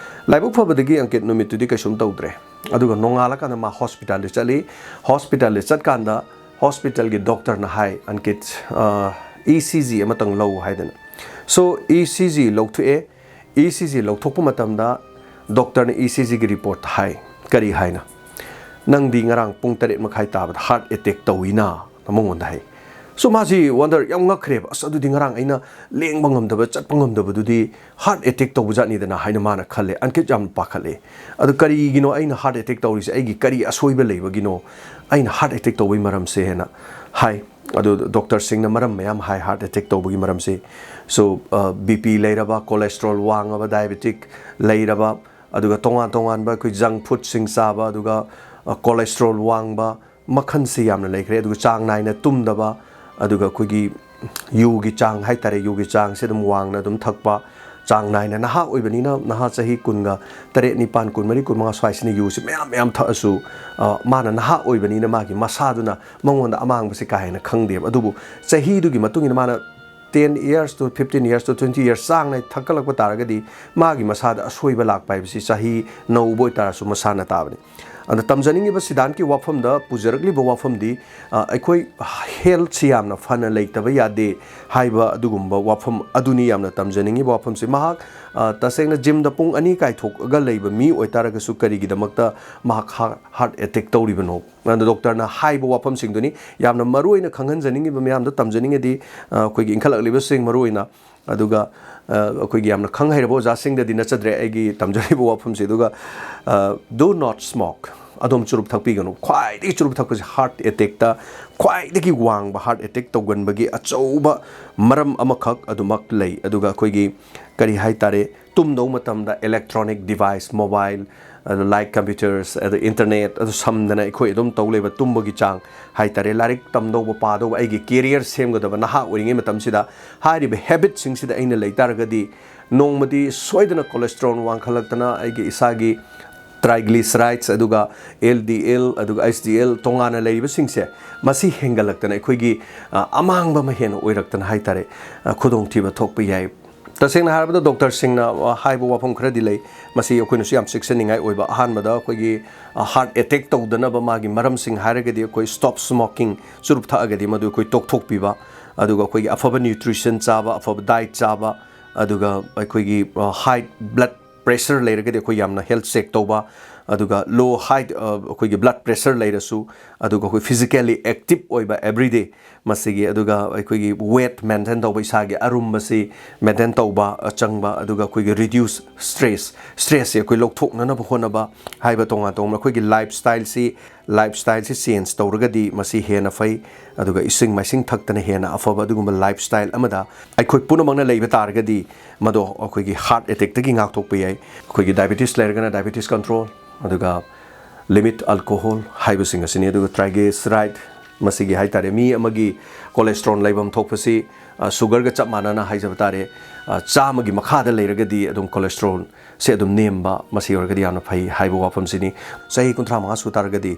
ꯂꯥꯏꯕꯛ ꯐꯕꯗꯒꯤ ꯑꯪꯀꯤꯠ ꯅꯨꯃꯤꯠꯇꯨꯗꯤ ꯀꯩꯁꯨꯝ ꯇꯧꯗ꯭ꯔꯦ꯫ ꯑꯗꯨꯒ ꯅꯣꯡꯉꯥꯜꯂꯀꯥꯟꯗ ꯃꯥ ꯍꯣꯁꯄꯤꯇꯥꯜꯗ ꯆꯠꯂꯤ꯫ ꯍꯣꯁꯄꯤꯇꯥꯜꯗ ꯆꯠꯀꯥꯟꯗ ꯍꯣꯁꯄꯤꯇꯥꯜꯒꯤ ꯗꯣꯛꯇꯔꯅ ꯍꯥꯏ, "ꯑꯪꯀꯤꯠ, ꯑ, ꯏ ꯁꯤ ꯖꯤ ꯑꯃꯇꯪ ꯂꯧ" ꯍꯥꯏꯗꯅ꯫ So, E C G ꯂꯧꯊꯣꯛꯑꯦ꯫ E C G ꯂꯧꯊꯣꯛꯄ ꯃꯇꯝꯗ ꯗꯣꯛꯇꯔꯅ ꯏ ꯁꯤ ꯖꯤꯒꯤ ꯔꯤꯄꯣꯔꯠꯇ ꯍꯥꯏ꯫ ꯀꯔꯤ ꯍꯥꯏꯅ? "ꯅꯪꯗꯤ ꯉꯔꯥꯡ ꯄꯨꯡ ꯇꯔꯦꯠ ꯃꯈꯥꯏ ꯇꯥꯕꯗ ꯍꯥꯔꯠ ꯑꯦꯇꯦꯛ ꯇꯧꯏꯅ", ꯃꯉꯣꯟꯗ ꯍꯥꯏ꯫ So, ꯃꯥꯁꯤ ꯋꯟꯗꯔ ꯌꯥꯝ ꯉꯛꯈ꯭ꯔꯦꯕ꯫ "ꯑꯁ, ꯑꯗꯨꯗꯤ ꯉꯔꯥꯡ ꯑꯩꯅ ꯂꯦꯡꯕ ꯉꯝꯗꯕ, ꯆꯠꯄ ꯉꯝꯗꯕꯗꯨꯗꯤ ꯍꯥꯔꯠ ꯑꯦꯇꯦꯛ ꯇꯧꯕ ꯖꯥꯠꯅꯤꯗꯅ" ꯍꯥꯏꯅ ꯃꯥꯅ ꯈꯜꯂꯦ꯫ ꯑꯪꯀꯤꯠ ꯌꯥꯝ ꯄꯥꯈꯠꯂꯦ꯫ "ꯑꯗꯨ ꯀꯔꯤꯒꯤꯅꯣ ꯑꯩꯅ ꯍꯥꯔꯠ ꯑꯦꯇꯦꯛ ꯇꯧꯔꯤꯁꯦ? ꯑꯩꯒꯤ ꯀꯔꯤ ꯑꯁꯣꯏꯕ ꯂꯩꯕꯒꯤꯅꯣ ꯑꯩꯅ ꯍꯥꯔꯠ ꯑꯦꯇꯦꯛ ꯇꯧꯕꯒꯤ ꯃꯔꯝꯁꯦ?" ꯍꯥꯏꯅ ꯍꯥꯏ꯫ ꯑꯗꯨ ꯗꯣꯛꯇꯔꯁꯤꯡꯅ ꯃꯔꯝ ꯃꯌꯥꯝ ꯍꯥꯏ ꯍꯥꯔꯠ ꯑꯦꯇꯦꯛ ꯇꯧꯕꯒꯤ ꯃꯔꯝꯁꯦ꯫ So, ꯑ, ꯕꯤ ꯄꯤ ꯂꯩꯔꯕ, ꯀꯣꯂꯦꯁꯇ꯭ꯔꯣꯜ ꯋꯥꯡꯉꯕ, ꯗꯥꯏꯕꯦꯇꯤꯛ ꯂꯩꯔꯕ, ꯑꯗꯨꯒ ꯇꯣꯉꯥꯟ ꯇꯣꯉꯥꯟꯕ ꯑꯩꯈꯣꯏ ꯖꯪꯛ ꯐꯨꯗꯁꯤꯡ ꯆꯥꯕ, ꯑꯗꯨꯒ, ꯑ, ꯀꯣꯂꯦꯁꯇ꯭ꯔꯣꯜ ꯋꯥꯡꯕ, ꯃꯈꯜꯁꯤ ꯌꯥꯝꯅ ꯂꯩꯈ꯭ꯔꯦ꯫ ꯑꯗꯨꯒ ꯆꯥꯡ ꯅꯥꯏꯅ ꯇꯨꯝꯗꯕ, ꯑꯗꯨꯒ ꯑꯩꯈꯣꯏꯒꯤ ꯌꯨꯒꯤ ꯆꯥꯡ ꯍꯥꯏꯇꯥꯔꯦ, ꯌꯨꯒꯤ ꯆꯥꯡꯁꯦ ꯑꯗꯨꯝ ꯋꯥꯡꯅ ꯑꯗꯨꯝ ꯊꯛꯄ, ꯆꯥꯡ ꯅꯥꯏꯅ, ꯅꯍꯥ ꯑꯣꯏꯕꯅꯤꯅ, ꯅꯍꯥ ꯆꯍꯤ ꯀꯨꯟꯒ ꯇꯔꯦꯠ, ꯅꯤꯄꯥꯟ, ꯀꯨꯟꯃꯔꯤ, ꯀꯨꯟꯃꯉꯥ ꯁ꯭ꯋꯥꯏꯁꯤꯅ ꯌꯨꯁꯤ ꯃꯌꯥꯝ ꯃꯌꯥꯝ ꯊꯛꯑꯁꯨ, ꯑ, ꯃꯥꯅ ꯅꯍꯥ ꯑꯣꯏꯕꯅꯤꯅ ꯃꯥꯒꯤ ꯃꯁꯥꯗꯨꯅ ꯃꯉꯣꯟꯗ ꯑꯃꯥꯡꯕꯁꯤ ꯀꯥ ꯍꯦꯟꯅ ꯈꯪꯗꯦꯕ꯫ ꯑꯗꯨꯕꯨ ꯆꯍꯤꯗꯨꯒꯤ ꯃꯇꯨꯡ ꯏꯟꯅ ꯃꯥꯅ ten years to fifteen years to twenty years ꯆꯥꯡ ꯅꯥꯏ ꯊꯛꯀꯠꯂꯛꯄ ꯇꯥꯔꯒꯗꯤ ꯃꯥꯒꯤ ꯃꯁꯥꯗ ꯑꯁꯣꯏꯕ ꯂꯥꯛꯄ ꯍꯥꯏꯕꯁꯤ ꯆꯍꯤ ꯅꯧꯕ ꯑꯣꯏꯇꯥꯔꯁꯨ ꯃꯁꯥꯅ ꯇꯥꯕꯅꯤ꯫ ꯑꯗ ꯇꯝꯖꯅꯤꯡꯉꯤꯕ ꯁꯤꯗꯥꯟꯠꯀꯤ ꯋꯥꯐꯝꯗ ꯄꯨꯖꯔꯛꯂꯤꯕ ꯋꯥꯐꯝꯗꯤ, ꯑ, ꯑꯩꯈꯣꯏ ꯍꯦꯜꯠꯁꯤ ꯌꯥꯝꯅ ꯐꯅ ꯂꯩꯇꯕ ꯌꯥꯗꯦ ꯍꯥꯏꯕ ꯑꯗꯨꯒꯨꯝꯕ ꯋꯥꯐꯝ ꯑꯗꯨꯅꯤ ꯌꯥꯝꯅ ꯇꯝꯖꯅꯤꯡꯉꯤꯕ ꯋꯥꯐꯝꯁꯦ꯫ ꯃꯍꯥꯛ, ꯑ, ꯇꯁꯦꯡꯅ ꯖꯤꯝꯗ ꯄꯨꯡ ꯑꯅꯤ ꯀꯥꯏꯊꯣꯛꯑꯒ ꯂꯩꯕ ꯃꯤ ꯑꯣꯏꯇꯥꯔꯒꯁꯨ ꯀꯔꯤꯒꯤꯗꯃꯛꯇ ꯃꯍꯥꯛ ꯍꯥꯔꯠ ꯑꯦꯇꯦꯛ ꯇꯧꯔꯤꯕꯅꯣ? ꯑꯗꯣ ꯗꯣꯛꯇꯔꯅ ꯍꯥꯏꯕ ꯋꯥꯐꯝꯁꯤꯡꯗꯨꯅꯤ ꯌꯥꯝꯅ ꯃꯔꯨ ꯑꯣꯏꯅ ꯈꯪꯍꯟꯖꯅꯤꯡꯉꯤꯕ ꯃꯌꯥꯝꯗ ꯇꯝꯖꯅꯤꯡꯉꯗꯤ, ꯑ, ꯑꯩꯈꯣꯏꯒꯤ ꯏꯟꯈꯠꯂꯛꯂꯤꯕꯁꯤꯡ ꯃꯔꯨ ꯑꯣꯏꯅ, ꯑꯗꯨꯒ, ꯑ, ꯑꯩꯈꯣꯏꯒꯤ ꯌꯥꯝꯅ ꯈꯪ ꯍꯩꯔꯕ ꯑꯣꯖꯥꯁꯤꯡꯗꯗꯤ ꯅꯠꯆꯗ꯭ꯔꯦ ꯑꯩꯒꯤ ꯇꯝꯖꯔꯤꯕ ꯋꯥꯐꯝꯁꯦ꯫ ꯑꯗꯨꯒ, ꯑ, "Do not smoke", ꯑꯗꯣꯝ ꯆꯨꯔꯨꯞ ꯊꯛꯄꯤꯒꯅꯨ꯫ ꯈ꯭ꯋꯥꯏꯗꯒꯤ ꯆꯨꯔꯨꯞ ꯊꯛꯄꯁꯦ ꯍꯥꯔꯠ ꯑꯦꯇꯦꯛꯇ ꯈ꯭ꯋꯥꯏꯗꯒꯤ ꯋꯥꯡꯕ ꯍꯥꯔꯠ ꯑꯦꯇꯦꯛ ꯇꯧꯒꯟꯕꯒꯤ ꯑꯆꯧꯕ ꯃꯔꯝ ꯑꯃꯈꯛ ꯑꯗꯨꯃꯛ ꯂꯩ꯫ ꯑꯗꯨꯒ ꯑꯩꯈꯣꯏꯒꯤ ꯀꯔꯤ ꯍꯥꯏꯇꯥꯔꯦ, ꯇꯨꯝꯗꯧꯕ ꯃꯇꯝꯗ electronic device, mobile, ꯑꯗꯨ like computers, ꯑꯗꯨ internet, ꯑꯗꯨ ꯁꯝꯗꯅ ꯑꯩꯈꯣꯏ ꯑꯗꯨꯝ ꯇꯧ ꯂꯩꯕ, ꯇꯨꯝꯕꯒꯤ ꯆꯥꯡ ꯍꯥꯏꯇꯥꯔꯦ, ꯂꯥꯏꯔꯤꯛ ꯇꯝꯗꯧꯕ, ꯄꯥꯗꯧꯕ, ꯑꯩꯒꯤ career ꯁꯦꯝꯒꯗꯕ ꯅꯍꯥ ꯑꯣꯏꯔꯤꯉꯩ ꯃꯇꯝꯁꯤꯗ ꯍꯥꯏꯔꯤꯕ habitꯁꯤꯡꯁꯤꯗ ꯑꯩꯅ ꯂꯩ ꯇꯥꯔꯒꯗꯤ ꯅꯣꯡꯃꯗꯤ ꯁꯣꯏꯗꯅ cholesterol ꯋꯥꯡꯈꯠꯂꯛꯇꯅ ꯑꯩꯒꯤ ꯏꯁꯥꯒꯤ Triglycerides, ꯑꯗꯨꯒ L D L, ꯑꯗꯨꯒ H D L ꯇꯣꯉꯥꯟꯅ ꯂꯩꯔꯤꯕꯁꯤꯡꯁꯦ, ꯃꯁꯤ ꯍꯦꯟꯒꯠꯂꯛꯇꯅ ꯑꯩꯈꯣꯏꯒꯤ, ꯑ, ꯑꯃꯥꯡꯕ ꯑꯃ ꯍꯦꯟꯅ ꯑꯣꯏꯔꯛꯇꯅ ꯍꯥꯏꯇꯥꯔꯦ, ꯑ, ꯈꯨꯗꯣꯡꯊꯤꯕ ꯊꯣꯛꯄ ꯌꯥꯏ꯫ ꯇꯁꯦꯡꯅ ꯍꯥꯏꯔꯕꯗ, ꯗꯣꯛꯇꯔꯁꯤꯡꯅ, ꯑ, ꯍꯥꯏꯕ ꯋꯥꯐꯝ ꯈꯔꯗꯤ ꯂꯩ, ꯃꯁꯤ ꯑꯩꯈꯣꯏꯅꯁꯨ ꯌꯥꯝ ꯆꯦꯛꯁꯤꯟꯅꯤꯡꯉꯥꯏ ꯑꯣꯏꯕ꯫ ꯑꯍꯥꯟꯕꯗ ꯑꯩꯈꯣꯏꯒꯤ, ꯑ, heart attack ꯇꯧꯗꯅꯕ ꯃꯥꯒꯤ ꯃꯔꯝꯁꯤꯡ ꯍꯥꯏꯔꯒꯗꯤ, ꯑꯩꯈꯣꯏ stop smoking, ꯆꯨꯔꯨꯞ ꯊꯛꯑꯒꯗꯤ ꯃꯗꯨ ꯑꯩꯈꯣꯏ ꯇꯣꯛꯊꯣꯛꯄꯤꯕ, ꯑꯗꯨꯒ ꯑꯩꯈꯣꯏꯒꯤ ꯑꯐꯕ nutrition ꯆꯥꯕ, ꯑꯐꯕ diet ꯆꯥꯕ, ꯑꯗꯨꯒ ꯑꯩꯈꯣꯏꯒꯤ, ꯑ, high blood pressure ꯂꯩꯔꯒꯗꯤ ꯑꯩꯈꯣꯏ ꯌꯥꯝꯅ health check ꯇꯧꯕ, ꯑꯗꯨꯒ low, high, ꯑ, ꯑꯩꯈꯣꯏꯒꯤ blood pressure ꯂꯩꯔꯁꯨ, ꯑꯗꯨꯒ ꯑꯩꯈꯣꯏ physically active ꯑꯣꯏꯕ everyday ꯃꯁꯤꯒꯤ, ꯑꯗꯨꯒ ꯑꯩꯈꯣꯏꯒꯤ weight maintain ꯇꯧꯕ, ꯏꯁꯥꯒꯤ ꯑꯔꯨꯝꯕꯁꯤ maintain ꯇꯧꯕ, ꯑ, ꯆꯪꯕ, ꯑꯗꯨꯒ ꯑꯩꯈꯣꯏꯒꯤ reduce stress, stressꯁꯦ ꯑꯩꯈꯣꯏ ꯂꯧꯊꯣꯛꯅꯅꯕ ꯍꯣꯠꯅꯕ ꯍꯥꯏꯕ ꯇꯣꯉꯥꯟ ꯇꯣꯉꯥꯟꯕ ꯑꯩꯈꯣꯏꯒꯤ lifestyleꯁꯤ, lifestyleꯁꯤ change ꯇꯧꯔꯒꯗꯤ ꯃꯁꯤ ꯍꯦꯟꯅ ꯐꯩ꯫ ꯑꯗꯨꯒ ꯏꯁꯤꯡ ꯃꯥꯏꯁꯤꯡ ꯊꯛꯇꯅ ꯍꯦꯟꯅ ꯑꯐꯕ ꯑꯗꯨꯒꯨꯝꯕ lifestyle ꯑꯃꯗ ꯑꯩꯈꯣꯏ ꯄꯨꯝꯅꯃꯛꯅ ꯂꯩꯕ ꯇꯥꯔꯒꯗꯤ, ꯃꯗꯣ ꯑꯩꯈꯣꯏꯒꯤ heart attackꯇꯒꯤ ꯉꯥꯛꯊꯣꯛꯄ ꯌꯥꯏ꯫ ꯑꯩꯈꯣꯏꯒꯤ diabetes ꯂꯩꯔꯒꯅ diabetes control, ꯑꯗꯨꯒ limit alcohol ꯍꯥꯏꯕꯁꯤꯡ ꯑꯁꯤꯅꯤ꯫ ꯑꯗꯨꯒ triglyceride, ꯃꯁꯤꯒꯤ ꯍꯥꯏ ꯇꯥꯔꯦ, ꯃꯤ ꯑꯃꯒꯤ cholesterol ꯂꯩꯐꯝ ꯊꯣꯛꯄꯁꯤ, ꯑ, sugarꯒ ꯆꯞ ꯃꯥꯟꯅꯅ ꯍꯥꯏꯖꯕ ꯇꯥꯔꯦ, ꯑ, ꯆꯥꯝꯃꯒꯤ ꯃꯈꯥꯗ ꯂꯩꯔꯒꯗꯤ ꯑꯗꯨꯝ cholesterol ꯁꯦ ꯑꯗꯨꯝ ꯅꯦꯝꯕ, ꯃꯁꯤ ꯑꯣꯏꯔꯒꯗꯤ ꯌꯥꯝꯅ ꯐꯩ ꯍꯥꯏꯕ ꯋꯥꯐꯝꯁꯤꯅꯤ꯫ ꯆꯍꯤ ꯀꯨꯟꯊ꯭ꯔꯥ ꯃꯉꯥ ꯁꯨ ꯇꯥꯔꯒꯗꯤ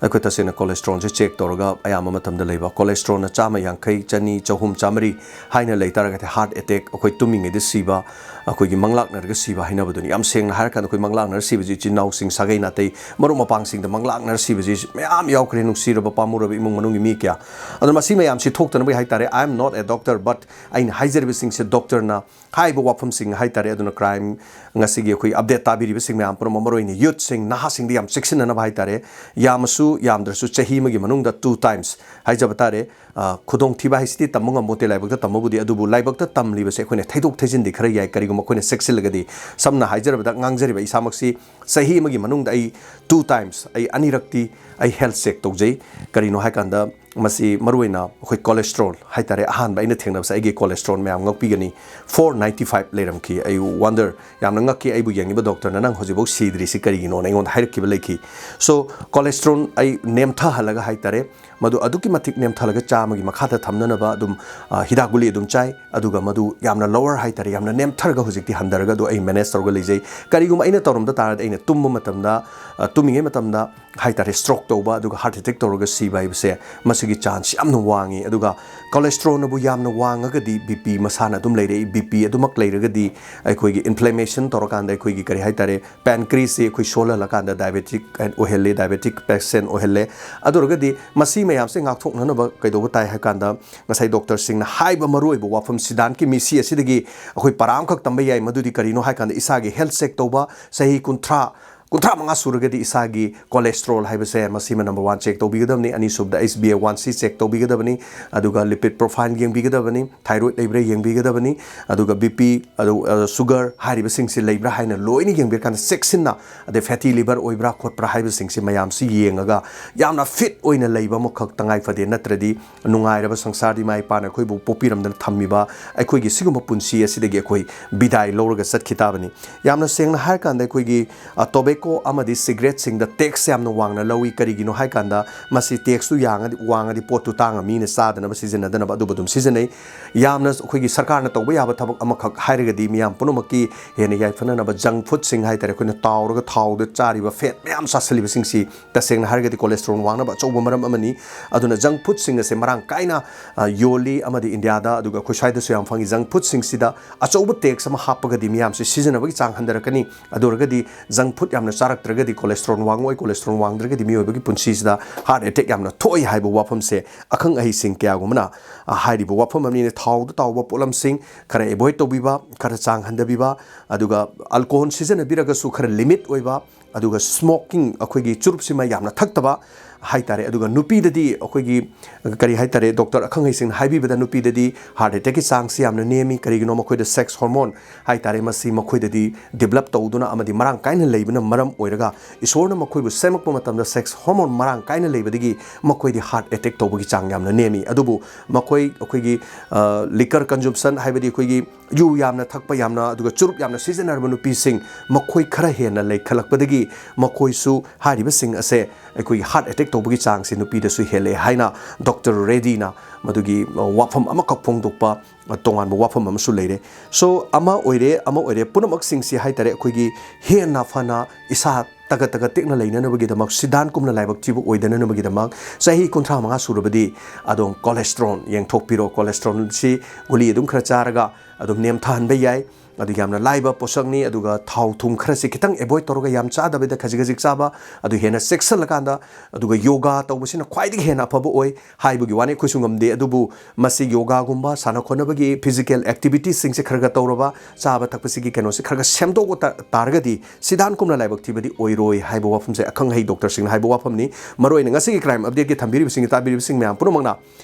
ꯑꯩꯈꯣꯏ ꯇꯁꯦꯡꯅ cholesterolꯁꯦ check ꯇꯧꯔꯒ ꯑꯌꯥꯝꯕ ꯃꯇꯝꯗ ꯂꯩꯕ, cholesterolꯅ ꯆꯥꯝꯃ ꯌꯥꯡꯈꯩ, ꯆꯅꯤ, ꯆꯍꯨꯝ, ꯆꯥꯝꯃꯔꯤ ꯍꯥꯏꯅ ꯂꯩ ꯇꯥꯔꯒꯗꯤ heart attack, ꯑꯩꯈꯣꯏ ꯇꯨꯝꯃꯤꯉꯩꯗ ꯁꯤꯕ, ꯑꯩꯈꯣꯏꯒꯤ ꯃꯪꯂꯥꯛꯅꯔꯒ ꯁꯤꯕ ꯍꯥꯏꯅꯕꯗꯨꯅꯤ꯫ ꯌꯥꯝ ꯁꯦꯡꯅ ꯍꯥꯏꯔꯀꯥꯟꯗ ꯑꯩꯈꯣꯏ ꯃꯪꯂꯥꯛꯅꯔ ꯁꯤꯕꯁꯤ ꯏꯆꯤꯟ ꯏꯅꯥꯎꯁꯤꯡ, ꯁꯥꯒꯩ ꯅꯥꯇꯩ, ꯃꯔꯨꯞ ꯃꯄꯥꯡꯁꯤꯡꯗ ꯃꯪꯂꯥꯛꯅꯔ ꯁꯤꯕꯁꯤ ꯃꯌꯥꯝ ꯌꯥꯎꯈ꯭ꯔꯦ, ꯅꯨꯡꯁꯤꯔꯕ ꯄꯥꯝꯃꯨꯔꯕ ꯏꯃꯨꯡ ꯃꯅꯨꯡꯒꯤ ꯃꯤ ꯀꯌꯥ꯫ ꯑꯗꯨꯅ ꯃꯁꯤ ꯃꯌꯥꯝꯁꯤ ꯊꯣꯛꯇꯅꯕꯒꯤ ꯍꯥꯏ ꯇꯥꯔꯦ, I am not a doctor, but ꯑꯩꯅ ꯍꯥꯏꯖꯔꯤꯕꯁꯤꯡꯁꯦ ꯗꯣꯛꯇꯔꯅ ꯍꯥꯏꯔꯤꯕ ꯋꯥꯐꯝꯁꯤꯡ ꯍꯥꯏ ꯇꯥꯔꯦ꯫ ꯑꯗꯨꯅ crime, ꯉꯁꯤꯒꯤ ꯑꯩꯈꯣꯏ update ꯇꯥꯕꯤꯔꯤꯕꯁꯤꯡ ꯃꯌꯥꯝ ꯄꯨꯝꯅꯃꯛ, ꯃꯔꯨꯑꯣꯏꯅ youthꯁꯤꯡ, ꯅꯍꯥꯁꯤꯡꯗ ꯌꯥꯝ ꯆꯦꯛꯁꯤꯟꯅꯅꯕ ꯍꯥꯏ ꯇꯥꯔꯦ꯫ ꯌꯥꯝꯃꯁꯨ ꯌꯥꯝꯗ꯭ꯔꯁꯨ ꯆꯍꯤ ꯑꯃꯒꯤ ꯃꯅꯨꯡꯗ two times ꯍꯥꯏꯖꯕ ꯇꯥꯔꯦ꯫ ꯑ, ꯈꯨꯗꯣꯡꯊꯤꯕ ꯍꯥꯏꯁꯤꯗꯤ ꯇꯝꯕ ꯉꯝꯕꯣꯠꯇꯦ ꯂꯥꯏꯕꯛꯇ ꯇꯝꯕꯕꯨꯗꯤ, ꯑꯗꯨꯕꯨ ꯂꯥꯏꯕꯛꯇ ꯇꯝꯂꯤꯕꯁꯦ ꯑꯩꯈꯣꯏꯅ ꯊꯩꯗꯣꯛ ꯊꯩꯖꯤꯟꯗꯤ ꯈꯔ ꯌꯥꯏ, ꯀꯔꯤꯒꯨꯝꯕ ꯑꯩꯈꯣꯏꯅ ꯆꯦꯛꯁꯤꯜꯂꯒꯗꯤ꯫ ꯁꯝꯅ ꯍꯥꯏꯖꯔꯕꯗ, ꯉꯥꯡꯖꯔꯤꯕ ꯏꯁꯥꯃꯛꯁꯤ ꯆꯍꯤ ꯑꯃꯒꯤ ꯃꯅꯨꯡꯗ ꯑꯩ two times, ꯑꯩ ꯑꯅꯤꯔꯛꯇꯤ ꯑꯩ health check ꯇꯧꯖꯩ꯫ ꯀꯔꯤꯅꯣ ꯍꯥꯏꯀꯥꯟꯗ, ꯃꯁꯤ ꯃꯔꯨꯑꯣꯏꯅ ꯑꯩꯈꯣꯏ cholesterol ꯍꯥꯏ ꯇꯥꯔꯦ, ꯑꯍꯥꯟꯕ ꯑꯩꯅ ꯊꯦꯡꯅꯕꯁꯦ ꯑꯩꯒꯤ cholesterol ꯃꯌꯥꯝ ꯉꯛꯄꯤꯒꯅꯤ, four ninety five ꯂꯩꯔꯝꯈꯤ꯫ ꯑꯩ wonder, ꯌꯥꯝꯅ ꯉꯛꯈꯤ꯫ ꯑꯩꯕꯨ ꯌꯦꯡꯉꯤꯕ ꯗꯣꯛꯇꯔꯅ "ꯅꯪ ꯍꯧꯖꯤꯛꯐꯥꯎ ꯁꯤꯗ꯭ꯔꯤꯁꯤ ꯀꯔꯤꯒꯤꯅꯣꯅ?" ꯑꯩꯉꯣꯟꯗ ꯍꯥꯏꯔꯛꯈꯤꯕ ꯂꯩꯈꯤ꯫ So, cholesterol ꯑꯩ ꯅꯦꯝꯊꯍꯜꯂꯒ ꯍꯥꯏ ꯇꯥꯔꯦ, ꯃꯗꯨ ꯑꯗꯨꯛꯀꯤ ꯃꯇꯤꯛ ꯅꯦꯝꯊꯔꯒ ꯆꯥꯝꯃꯒꯤ ꯃꯈꯥꯗ ꯊꯝꯅꯅꯕ ꯑꯗꯨꯝ, ꯑ, ꯍꯤꯗꯥꯛ ꯒꯨꯂꯤ ꯑꯗꯨꯝ ꯆꯥꯏ꯫ ꯑꯗꯨꯒ ꯃꯗꯨ ꯌꯥꯝꯅ lower ꯍꯥꯏꯇꯥꯔꯦ, ꯌꯥꯝꯅ ꯅꯦꯝꯊꯔꯒ ꯍꯧꯖꯤꯛꯇꯤ ꯍꯟꯊꯔꯒ ꯑꯗꯨ ꯑꯩ manage ꯇꯧꯔꯒ ꯂꯩꯖꯩ꯫ ꯀꯔꯤꯒꯨꯝꯕ ꯑꯩꯅ ꯇꯧꯔꯝꯗ ꯇꯥꯔꯗꯤ, ꯑꯩꯅ ꯇꯨꯝꯕ ꯃꯇꯝꯗ, ꯑ, ꯇꯨꯝꯃꯤꯉꯩ ꯃꯇꯝꯗ ꯍꯥꯏꯇꯥꯔꯦ, stroke ꯇꯧꯕ ꯑꯗꯨꯒ heart attack ꯇꯧꯔꯒ ꯁꯤꯕ ꯍꯥꯏꯕꯁꯦ ꯃꯁꯤꯒꯤ chance ꯌꯥꯝꯅ ꯋꯥꯡꯉꯤ꯫ ꯑꯗꯨꯒ cholesterolꯅꯕꯨ ꯌꯥꯝꯅ ꯋꯥꯡꯉꯒꯗꯤ BP ꯃꯁꯥꯅ ꯑꯗꯨꯝ ꯂꯩꯔꯛꯏ꯫ BP ꯑꯗꯨꯃꯛ ꯂꯩꯔꯒꯗꯤ ꯑꯩꯈꯣꯏꯒꯤ inflammation ꯇꯧꯔꯀꯥꯟꯗ ꯑꯩꯈꯣꯏꯒꯤ ꯀꯔꯤ ꯍꯥꯏꯇꯥꯔꯦ, pancreasꯁꯤ ꯑꯩꯈꯣꯏ ꯁꯣꯜꯍꯜꯂꯀꯥꯟꯗ diabetic ꯑꯣꯏꯍꯜꯂꯦ, diabetic patient ꯑꯣꯏꯍꯜꯂꯦ꯫ ꯑꯗꯨ ꯑꯣꯏꯔꯒꯗꯤ ꯃꯁꯤ ꯃꯌꯥꯝꯁꯦ ꯉꯥꯛꯊꯣꯛꯅꯅꯕ ꯀꯩꯗꯧꯕ ꯇꯥꯏ ꯍꯥꯏ ꯀꯥꯟꯗ, ꯉꯁꯥꯏ ꯗꯣꯛꯇꯔꯁꯤꯡꯅ ꯍꯥꯏꯕ ꯃꯔꯨꯑꯣꯏꯕ ꯋꯥꯐꯝ ꯁꯤꯗꯥꯟꯀꯤ ꯃꯤꯁꯤ ꯑꯁꯤꯗꯒꯤ ꯑꯩꯈꯣꯏ ꯄꯔꯥ ꯑꯃꯈꯛ ꯇꯝꯕ ꯌꯥꯏ꯫ ꯃꯗꯨꯗꯤ ꯀꯔꯤꯅꯣ ꯍꯥꯏ ꯀꯥꯟꯗ, ꯏꯁꯥꯒꯤ health check ꯇꯧꯕ, ꯆꯍꯤ ꯀꯨꯟꯊ꯭ꯔꯥ, ꯀꯨꯟꯊ꯭ꯔꯥ ꯃꯉꯥ ꯁꯨꯔꯒꯗꯤ ꯏꯁꯥꯒꯤ cholesterol ꯍꯥꯏꯕꯁꯦ ꯃꯁꯤꯃ number one check ꯇꯧꯕꯤꯒꯗꯕꯅꯤ꯫ ꯑꯅꯤꯁꯨꯕꯗ H b A one C check ꯇꯧꯕꯤꯒꯗꯕꯅꯤ꯫ ꯑꯗꯨꯒ lipid profile ꯌꯦꯡꯕꯤꯒꯗꯕꯅꯤ, thyroid ꯂꯩꯕ꯭ꯔꯥ ꯌꯦꯡꯕꯤꯒꯗꯕꯅꯤ꯫ ꯑꯗꯨꯒ BP, ꯑꯗꯨ, ꯑ, sugar ꯍꯥꯏꯔꯤꯕꯁꯤꯡꯁꯤ ꯂꯩꯕ꯭ꯔꯥ ꯍꯥꯏꯅ ꯂꯣꯏꯅ ꯌꯦꯡꯕꯤꯔꯀꯥꯟꯗ ꯆꯦꯛꯁꯤꯟꯅ, ꯑꯗꯩ fatty liver ꯑꯣꯏꯕ꯭ꯔꯥ ꯈꯣꯠꯄ꯭ꯔꯥ ꯍꯥꯏꯕꯁꯤꯡꯁꯤ ꯃꯌꯥꯝꯁꯤ ꯌꯦꯡꯉꯒ ꯌꯥꯝꯅ fit ꯑꯣꯏꯅ ꯂꯩꯕ ꯑꯃꯈꯛ ꯇꯉꯥꯏ ꯐꯗꯦ꯫ ꯅꯠꯇ꯭ꯔꯗꯤ ꯅꯨꯡꯉꯥꯏꯔꯕ ꯁꯪꯁꯥꯔꯗ ꯏꯃꯥ ꯏꯄꯥꯅ ꯑꯩꯈꯣꯏꯕꯨ ꯄꯣꯛꯄꯤꯔꯝꯗꯅ ꯊꯝꯃꯤꯕ ꯑꯩꯈꯣꯏꯒꯤ ꯁꯤꯒꯨꯝꯕ ꯄꯨꯟꯁꯤ ꯑꯁꯤꯗꯒꯤ ꯑꯩꯈꯣꯏ ꯕꯤꯗꯥꯏ ꯂꯧꯔꯒ ꯆꯠꯈꯤ ꯇꯥꯕꯅꯤ꯫ ꯌꯥꯝꯅ ꯁꯦꯡꯅ ꯍꯥꯏꯔꯀꯥꯟꯗ ꯑꯩꯈꯣꯏꯒꯤ, ꯑ, tobacco ꯑꯃꯗꯤ cigaretteꯁꯤꯡꯗ tax ꯌꯥꯝꯅ ꯋꯥꯡꯅ ꯂꯧꯏ꯫ ꯀꯔꯤꯒꯤꯅꯣ ꯍꯥꯏ ꯀꯥꯟꯗ ꯃꯁꯤ taxꯇꯨ ꯌꯥꯡꯉꯗꯤ, ꯋꯥꯡꯉꯗꯤ ꯄꯣꯠꯇꯨ ꯇꯥꯡꯉ ꯃꯤꯅ ꯆꯥꯗꯅꯕ ꯁꯤꯖꯤꯟꯅꯗꯅꯕ ꯑꯗꯨꯕꯨ ꯑꯗꯨꯝ ꯁꯤꯖꯤꯟꯅꯩ꯫ ꯌꯥꯝꯅ ꯑꯩꯈꯣꯏꯒꯤ ꯁꯔꯀꯥꯔꯅ ꯇꯧꯕ ꯌꯥꯕ ꯊꯕꯛ ꯑꯃꯈꯛ ꯍꯥꯏꯔꯒꯗꯤ ꯃꯤꯌꯥꯝ ꯄꯨꯝꯅꯃꯛꯀꯤ ꯍꯦꯟꯅ ꯌꯥꯏꯐꯅꯅꯕ junk foodꯁꯤꯡ ꯍꯥꯏꯇꯥꯔꯦ, ꯑꯩꯈꯣꯏꯅ ꯇꯥꯎꯔꯒ ꯊꯥꯎꯗ ꯆꯥꯔꯤꯕ fat ꯃꯌꯥꯝ ꯆꯥꯁꯤꯜꯂꯤꯕꯁꯤꯡꯁꯤ ꯇꯁꯦꯡꯅ ꯍꯥꯏꯔꯒꯗꯤ cholesterol ꯋꯥꯡꯅꯕ ꯑꯆꯧꯕ ꯃꯔꯝ ꯑꯃꯅꯤ꯫ ꯑꯗꯨꯅ junk foodꯁꯤꯡ ꯑꯁꯦ ꯃꯔꯥꯡ ꯀꯥꯏꯅ, ꯑ, ꯌꯣꯜꯂꯤ ꯑꯃꯗꯤ ꯏꯟꯗꯤꯌꯥꯗ, ꯑꯗꯨꯒ ꯑꯩꯈꯣꯏ ꯁ꯭ꯋꯥꯏꯗꯁꯨ ꯌꯥꯝ ꯐꯪꯉꯤ꯫ Junk foodꯁꯤꯡꯁꯤꯗ ꯑꯆꯧꯕ tax ꯑꯃ ꯍꯥꯞꯄꯒꯗꯤ ꯃꯤꯌꯥꯝꯁꯤ ꯁꯤꯖꯤꯟꯅꯕꯒꯤ ꯆꯥꯡ ꯍꯟꯊꯔꯛꯀꯅꯤ꯫ ꯑꯗꯨ ꯑꯣꯏꯔꯒꯗꯤ junk food ꯌꯥꯝꯅ ꯆꯥꯔꯛꯇ꯭ꯔꯒꯗꯤ cholesterol ꯋꯥꯡꯉꯣꯏ, cholesterol ꯋꯥꯡꯗ꯭ꯔꯒꯗꯤ ꯃꯤꯑꯣꯏꯕꯒꯤ ꯄꯨꯟꯁꯤꯁꯤꯗ heart attack ꯌꯥꯝꯅ ꯊꯣꯛꯏ ꯍꯥꯏꯕ ꯋꯥꯐꯝꯁꯦ ꯑꯈꯪ ꯑꯍꯩꯁꯤꯡ ꯀꯌꯥꯒꯨꯝꯕꯅ, ꯑ, ꯍꯥꯏꯔꯤꯕ ꯋꯥꯐꯝ ꯑꯃꯅꯤꯅ꯫ ꯊꯥꯎꯗ ꯇꯥꯎꯕ ꯄꯣꯠꯂꯝꯁꯤꯡ ꯈꯔ avoid ꯇꯧꯕꯤꯕ, ꯈꯔ ꯆꯥꯡ ꯍꯟꯊꯕꯤꯕ, ꯑꯗꯨꯒ alcohol ꯁꯤꯖꯤꯟꯅꯕꯤꯔꯒꯁꯨ ꯈꯔ limit ꯑꯣꯏꯕ, ꯑꯗꯨꯒ smoking, ꯑꯩꯈꯣꯏꯒꯤ ꯆꯨꯔꯨꯞꯁꯤꯃ ꯌꯥꯝꯅ ꯊꯛꯇꯕ ꯍꯥꯏꯇꯥꯔꯦ꯫ ꯑꯗꯨꯒ ꯅꯨꯄꯤꯗꯗꯤ ꯑꯩꯈꯣꯏꯒꯤ ꯀꯔꯤ ꯍꯥꯏꯇꯥꯔꯦ, ꯗꯣꯛꯇꯔ ꯑꯈꯪ ꯑꯍꯩꯁꯤꯡꯅ ꯍꯥꯏꯕꯤꯕꯗ ꯅꯨꯄꯤꯗꯗꯤ heart attackꯀꯤ ꯆꯥꯡꯁꯤ ꯌꯥꯝꯅ ꯅꯦꯝꯃꯤ꯫ ꯀꯔꯤꯒꯤꯅꯣ? ꯃꯈꯣꯏꯗ sex hormone ꯍꯥꯏꯇꯥꯔꯦ, ꯃꯁꯤ ꯃꯈꯣꯏꯗꯗꯤ develop ꯇꯧꯗꯨꯅ ꯑꯃꯗꯤ ꯃꯔꯥꯡ ꯀꯥꯏꯅ ꯂꯩꯕꯅ ꯃꯔꯝ ꯑꯣꯏꯔꯒ ꯏꯁꯣꯔꯅ ꯃꯈꯣꯏꯕꯨ ꯁꯦꯝꯃꯛꯄ ꯃꯇꯝꯗ sex hormone ꯃꯔꯥꯡ ꯀꯥꯏꯅ ꯂꯩꯕꯗꯒꯤ ꯃꯈꯣꯏꯗꯤ heart attack ꯇꯧꯕꯒꯤ ꯆꯥꯡ ꯌꯥꯝꯅ ꯅꯦꯝꯃꯤ꯫ ꯑꯗꯨꯕꯨ ꯃꯈꯣꯏ ꯑꯩꯈꯣꯏꯒꯤ, ꯑ, liquor consumption ꯍꯥꯏꯕꯗꯤ ꯑꯩꯈꯣꯏꯒꯤ ꯌꯨ ꯌꯥꯝꯅ ꯊꯛꯄ, ꯌꯥꯝꯅ, ꯑꯗꯨꯒ ꯆꯨꯔꯨꯞ ꯌꯥꯝꯅ ꯁꯤꯖꯤꯟꯅꯔꯕ ꯅꯨꯄꯤꯁꯤꯡ, ꯃꯈꯣꯏ ꯈꯔ ꯍꯦꯟꯅ ꯂꯩꯈꯠꯂꯛꯄꯗꯒꯤ ꯃꯈꯣꯏꯁꯨ ꯍꯥꯏꯔꯤꯕꯁꯤꯡ ꯑꯁꯦ ꯑꯩꯈꯣꯏꯒꯤ heart attack ꯇꯧꯕꯒꯤ ꯆꯥꯡꯁꯦ ꯅꯨꯄꯤꯗꯁꯨ ꯍꯦꯜꯂꯦ ꯍꯥꯏꯅ ꯗꯣꯛꯇꯔ ꯔꯦꯗꯤꯅ ꯃꯗꯨꯒꯤ, ꯑ, ꯋꯥꯐꯝ ꯑꯃꯈꯛ ꯐꯣꯡꯗꯣꯛꯄ, ꯑ, ꯇꯣꯉꯥꯟꯕ ꯋꯥꯐꯝ ꯑꯃꯁꯨ ꯂꯩꯔꯦ꯫ So, ꯑꯃ ꯑꯣꯏꯔꯦ, ꯑꯃ ꯑꯣꯏꯔꯦ, ꯄꯨꯝꯅꯃꯛꯁꯤꯡꯁꯤ ꯍꯥꯏ ꯇꯥꯔꯦ, ꯑꯩꯈꯣꯏꯒꯤ ꯍꯦꯟꯅ ꯐꯅ ꯏꯁꯥ ꯇꯒꯠ ꯇꯒꯠ ꯇꯦꯛꯅ ꯂꯩꯅꯅꯕꯒꯤꯗꯃꯛ, ꯁꯤꯗꯥꯟ ꯀꯨꯝꯅ ꯂꯥꯏꯕꯛ ꯊꯤꯕ ꯑꯣꯏꯗꯅꯅꯕꯒꯤꯗꯃꯛ, ꯆꯍꯤ ꯀꯨꯟꯊ꯭ꯔꯥ ꯃꯉꯥ ꯁꯨꯔꯕꯗꯤ ꯑꯗꯨꯝ cholesterol ꯌꯦꯡꯊꯣꯛꯄꯤꯔꯣ꯫ Cholesterolꯁꯤ ꯒꯨꯂꯤ ꯑꯗꯨꯝ ꯈꯔ ꯆꯥꯔꯒ ꯑꯗꯨꯝ ꯅꯦꯝꯊꯍꯟꯕ ꯌꯥꯏ꯫ ꯑꯗꯨ ꯌꯥꯝꯅ ꯂꯥꯏꯕ ꯄꯣꯠꯁꯛꯅꯤ꯫ ꯑꯗꯨꯒ ꯊꯥꯎ ꯊꯨꯝ ꯈꯔꯁꯤ ꯈꯤꯇꯪ avoid ꯇꯧꯔꯒ, ꯌꯥꯝ ꯆꯥꯗꯕꯤꯗ ꯈꯖꯤꯛ ꯈꯖꯤꯛ ꯆꯥꯕ, ꯑꯗꯨ ꯍꯦꯟꯅ ꯆꯦꯛꯁꯤꯜꯂꯀꯥꯟꯗ, ꯑꯗꯨꯒ ꯌꯣꯒꯥ ꯇꯧꯕꯁꯤꯅ ꯈ꯭ꯋꯥꯏꯗꯒꯤ ꯍꯦꯟꯅ ꯑꯐꯕ ꯑꯣꯏ꯫ ꯍꯥꯏꯕꯒꯤ ꯋꯥꯅꯤ, ꯑꯩꯈꯣꯏꯁꯨ ꯉꯝꯗꯦ, ꯑꯗꯨꯕꯨ ꯃꯁꯤ ꯌꯣꯒꯥꯒꯨꯝꯕ, ꯁꯥꯟꯅ ꯈꯣꯠꯅꯕꯒꯤ physical activitiesꯁꯤꯡꯁꯦ ꯈꯔ ꯈꯔ ꯇꯧꯔꯕ, ꯆꯥꯕ ꯊꯛꯄꯁꯤꯒꯤ ꯀꯩꯅꯣꯁꯦ ꯈꯔ ꯈꯔ ꯁꯦꯝꯗꯣꯛꯄ ꯇꯥ-, ꯇꯥꯔꯒꯗꯤ ꯁꯤꯗꯥꯟ ꯀꯨꯝꯅ ꯂꯥꯏꯕꯛ ꯊꯤꯕꯗꯤ ꯑꯣꯏꯔꯣꯏ ꯍꯥꯏꯕ ꯋꯥꯐꯝꯁꯦ ꯑꯈꯪ ꯑꯍꯩ ꯗꯣꯛꯇꯔꯁꯤꯡꯅ ꯍꯥꯏꯕ ꯋꯥꯐꯝꯅꯤ꯫ ꯃꯔꯨꯑꯣꯏꯅ ꯉꯁꯤꯒꯤ Crime Updateꯀꯤ ꯊꯝꯕꯤꯔꯤꯕꯁꯤꯡ, ꯇꯥꯕꯤꯔꯤꯕꯁꯤꯡ ꯃꯌꯥꯝ ꯄꯨꯝꯅꯃꯛꯅ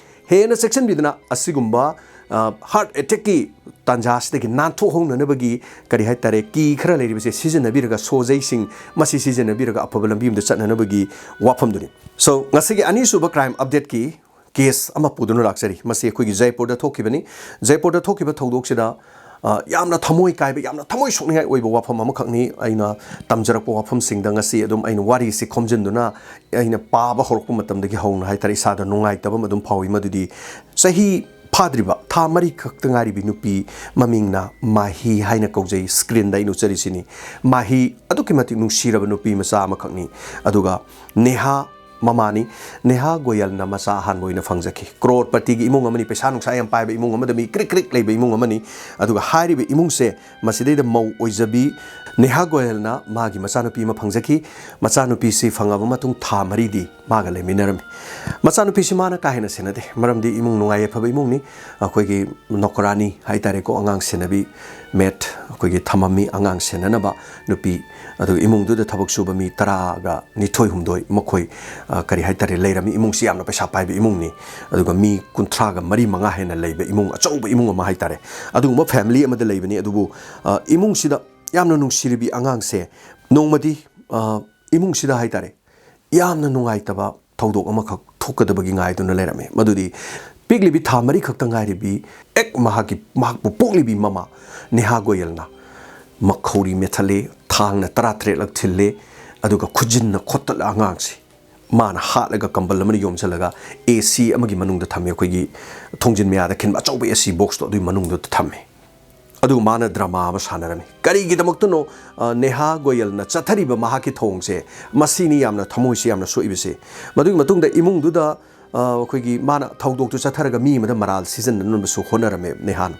ꯍꯦꯟꯅ ꯆꯦꯛꯁꯤꯟꯕꯤꯗꯨꯅ ꯑꯁꯤꯒꯨꯝꯕ, ꯑ, heart attackꯀꯤ ꯇꯥꯟꯖꯥꯁꯤꯗꯒꯤ ꯅꯥꯟꯊꯣꯛꯍꯧꯅꯅꯕꯒꯤ, ꯀꯔꯤ ꯍꯥꯏ ꯇꯥꯔꯦ, ꯀꯤ ꯈꯔ ꯂꯩꯔꯤꯕꯁꯦ ꯁꯤꯖꯤꯟꯅꯕꯤꯔꯒ, ꯁꯣꯖꯩꯁꯤꯡ ꯃꯁꯤ ꯁꯤꯖꯤꯟꯅꯕꯤꯔꯒ ꯑꯐꯕ ꯂꯝꯕꯤ ꯑꯃꯗ ꯆꯠꯅꯅꯕꯒꯤ ꯋꯥꯐꯝꯗꯨꯅꯤ꯫ So, ꯉꯁꯤꯒꯤ ꯑꯅꯤꯁꯨꯕ Crime Updateꯀꯤ case ꯑꯃ ꯄꯨꯗꯨꯅ ꯂꯥꯛꯆꯔꯤ꯫ ꯃꯁꯤ ꯑꯩꯈꯣꯏꯒꯤ ꯖꯩꯄꯨꯔꯗ ꯊꯣꯛꯈꯤꯕꯅꯤ꯫ ꯖꯩꯄꯨꯔꯗ ꯊꯣꯛꯈꯤꯕ ꯊꯧꯗꯣꯛꯁꯤꯗ, ꯑ, ꯌꯥꯝꯅ ꯊꯃꯣꯏ ꯀꯥꯏꯕ, ꯌꯥꯝꯅ ꯊꯃꯣꯏ ꯁꯣꯛꯅꯤꯡꯉꯥꯏ ꯑꯣꯏꯕ ꯋꯥꯐꯝ ꯑꯃꯈꯛꯅꯤ꯫ ꯑꯩꯅ ꯇꯝꯖꯔꯛꯄ ꯋꯥꯐꯝꯁꯤꯡꯗ ꯉꯁꯤ ꯑꯗꯨꯝ ꯑꯩꯅ ꯋꯥꯔꯤꯁꯤ ꯈꯣꯝꯖꯤꯟꯗꯨꯅ, ꯑꯩꯅ ꯄꯥꯕ ꯍꯧꯔꯛꯄ ꯃꯇꯝꯗꯒꯤ ꯍꯧꯅ ꯍꯥꯏ ꯇꯥꯔꯦ, ꯏꯁꯥꯗ ꯅꯨꯡꯉꯥꯏꯇꯕ ꯑꯃ ꯑꯗꯨꯝ ꯐꯥꯎꯏ꯫ ꯃꯗꯨꯗꯤ ꯆꯍꯤ ꯐꯥꯗ꯭ꯔꯤꯕ, ꯊꯥ ꯃꯔꯤ ꯈꯛꯇ ꯉꯥꯏꯔꯤꯕꯤ ꯅꯨꯄꯤ, ꯃꯃꯤꯡꯅ ꯃꯥꯍꯤ ꯍꯥꯏꯅ ꯀꯧꯖꯩ, screenꯗ ꯑꯩꯅ ꯎꯠꯆꯔꯤꯁꯤꯅꯤ꯫ ꯃꯥꯍꯤ ꯑꯗꯨꯛꯀꯤ ꯃꯇꯤꯛ ꯅꯨꯡꯁꯤꯔꯕ ꯅꯨꯄꯤ ꯃꯆꯥ ꯑꯃꯈꯛꯅꯤ꯫ ꯑꯗꯨꯒ ꯅꯦꯍꯥ ꯃꯃꯥꯅꯤ꯫ ꯅꯦꯍꯥ ꯒꯣꯌꯜꯅ ꯃꯆꯥ ꯑꯍꯥꯟꯕ ꯑꯣꯏꯅ ꯐꯪꯖꯈꯤ꯫ ꯀ꯭ꯔꯣꯔꯄꯇꯤꯒꯤ ꯏꯃꯨꯡ ꯑꯃꯅꯤ, ꯄꯩꯁꯥ ꯅꯨꯡꯁꯥ ꯌꯥꯝ ꯄꯥꯏꯕ ꯏꯃꯨꯡ ꯑꯃꯗ, ꯃꯤ ꯀ꯭ꯔꯤꯛ ꯀ꯭ꯔꯤꯛ ꯂꯩꯕ ꯏꯃꯨꯡ ꯑꯃꯅꯤ꯫ ꯑꯗꯨꯒ ꯍꯥꯏꯔꯤꯕ ꯏꯃꯨꯡꯁꯦ ꯃꯁꯤꯗꯩꯗ ꯃꯧ ꯑꯣꯏꯖꯕꯤ ꯅꯦꯍꯥ ꯒꯣꯌꯜꯅ ꯃꯥꯒꯤ ꯃꯆꯥꯅꯨꯄꯤ ꯑꯃ ꯐꯪꯖꯈꯤ꯫ ꯃꯆꯥꯅꯨꯄꯤꯁꯤ ꯐꯪꯉꯕ ꯃꯇꯨꯡ ꯊꯥ ꯃꯔꯤꯗꯤ ꯃꯥꯒ ꯂꯩꯃꯤꯟꯅꯔꯝꯃꯤ꯫ ꯃꯆꯥꯅꯨꯄꯤꯁꯤ ꯃꯥꯅ ꯀꯥ ꯍꯦꯟꯅ ꯁꯦꯟꯅꯗꯦ, ꯃꯔꯝꯗꯤ ꯏꯃꯨꯡ ꯅꯨꯡꯉꯥꯏ ꯌꯥꯏꯐꯕ ꯏꯃꯨꯡꯅꯤ꯫ ꯑꯩꯈꯣꯏꯒꯤ ꯅꯣꯀꯔꯥꯅꯤ ꯍꯥꯏ ꯇꯥꯔꯦꯀꯣ, ꯑꯉꯥꯡ ꯁꯦꯟꯅꯕꯤ, maid ꯑꯩꯈꯣꯏꯒꯤ ꯊꯝꯃꯝꯃꯤ ꯑꯉꯥꯡ ꯁꯦꯟꯅꯅꯕ ꯅꯨꯄꯤ꯫ ꯑꯗꯨꯒ ꯏꯃꯨꯡꯗꯨꯗ ꯊꯕꯛ ꯁꯨꯕ ꯃꯤ ꯇꯔꯥꯒ ꯅꯤꯊꯣꯏ ꯍꯨꯝꯗꯣꯏ ꯃꯈꯣꯏ, ꯑ, ꯀꯔꯤ ꯍꯥꯏ ꯇꯥꯔꯦ, ꯂꯩꯔꯝꯃꯤ꯫ ꯏꯃꯨꯡꯁꯤ ꯌꯥꯝꯅ ꯄꯩꯁꯥ ꯄꯥꯏꯕ ꯏꯃꯨꯡꯅꯤ꯫ ꯑꯗꯨꯒ ꯃꯤ ꯀꯨꯟꯊ꯭ꯔꯥꯒ ꯃꯔꯤ ꯃꯉꯥ ꯍꯦꯟꯅ ꯂꯩꯕ ꯏꯃꯨꯡ, ꯑꯆꯧꯕ ꯏꯃꯨꯡ ꯑꯃ ꯍꯥꯏ ꯇꯥꯔꯦ꯫ ꯑꯗꯨꯒꯨꯝꯕ family ꯑꯃꯗ ꯂꯩꯕꯅꯤ꯫ ꯑꯗꯨꯕꯨ, ꯑ, ꯏꯃꯨꯡꯁꯤꯗ ꯌꯥꯝꯅ ꯅꯨꯡꯁꯤꯔꯕꯤ ꯑꯉꯥꯡꯁꯦ ꯅꯣꯡꯃꯗꯤ, ꯑ, ꯏꯃꯨꯡꯁꯤꯗ ꯍꯥꯏ ꯇꯥꯔꯦ, ꯌꯥꯝꯅ ꯅꯨꯡꯉꯥꯏꯇꯕ ꯊꯧꯗꯣꯛ ꯑꯃꯈꯛ ꯊꯣꯛꯀꯗꯕꯒꯤ ꯉꯥꯏꯗꯨꯅ ꯂꯩꯔꯝꯃꯤ꯫ ꯃꯗꯨꯗꯤ ꯄꯤꯛꯂꯤꯕꯤ ꯊꯥ ꯃꯔꯤ ꯈꯛꯇ ꯉꯥꯏꯔꯤꯕꯤ ꯑꯦꯛ ꯃꯍꯥꯛꯀꯤ, ꯃꯍꯥꯛꯄꯨ ꯄꯣꯛꯂꯤꯕꯤ ꯃꯃꯥ ꯅꯦꯍꯥ ꯒꯣꯌꯜꯅ ꯃꯈꯧꯔꯤ ꯃꯦꯠꯊꯠꯂꯦ, ꯊꯥꯡꯅ ꯇꯔꯥꯇꯔꯦꯠꯂꯛ ꯊꯤꯜꯂꯦ, ꯑꯗꯨꯒ ꯈꯨꯖꯤꯟꯅ ꯈꯣꯠꯇꯠꯂ ꯑꯉꯥꯡꯁꯤ ꯃꯥꯅ ꯍꯥꯠꯂꯒ ꯀꯝꯕꯜ ꯑꯃꯅ ꯌꯣꯝꯁꯤꯜꯂꯒ AC ꯑꯃꯒꯤ ꯃꯅꯨꯡꯗ ꯊꯝꯃꯤ, ꯑꯩꯈꯣꯏꯒꯤ ꯊꯣꯡꯖꯤꯟ ꯃꯌꯥꯗ ꯈꯤꯟꯕ ꯑꯆꯧꯕ AC boxꯇꯣ ꯑꯗꯨꯒꯤ ꯃꯅꯨꯡꯗꯨꯗ ꯊꯝꯃꯤ꯫ ꯑꯗꯨꯒ ꯃꯥꯅ drama ꯑꯃ ꯁꯥꯟꯅꯔꯝꯃꯤ꯫ ꯀꯔꯤꯒꯤꯗꯃꯛꯇꯅꯣ, ꯑ, ꯅꯦꯍꯥ ꯒꯣꯌꯜꯅ ꯆꯠꯊꯔꯤꯕ ꯃꯍꯥꯛꯀꯤ ꯊꯧꯑꯣꯡꯁꯦ, ꯃꯁꯤꯅꯤ ꯌꯥꯝꯅ ꯊꯃꯣꯏꯁꯤ ꯌꯥꯝꯅ ꯁꯣꯛꯏꯕꯁꯦ꯫ ꯃꯗꯨꯒꯤ ꯃꯇꯨꯡꯗ ꯏꯃꯨꯡꯗꯨꯗ, ꯑ, ꯑꯩꯈꯣꯏꯒꯤ ꯃꯥꯅ ꯊꯧꯗꯣꯛꯇꯨ ꯆꯠꯊꯔꯒ ꯃꯤ ꯑꯃꯗ ꯃꯔꯥꯜ ꯁꯤꯖꯤꯟꯅꯅꯕꯁꯨ ꯍꯣꯠꯅꯔꯝꯃꯦ ꯅꯦꯍꯥꯅ꯫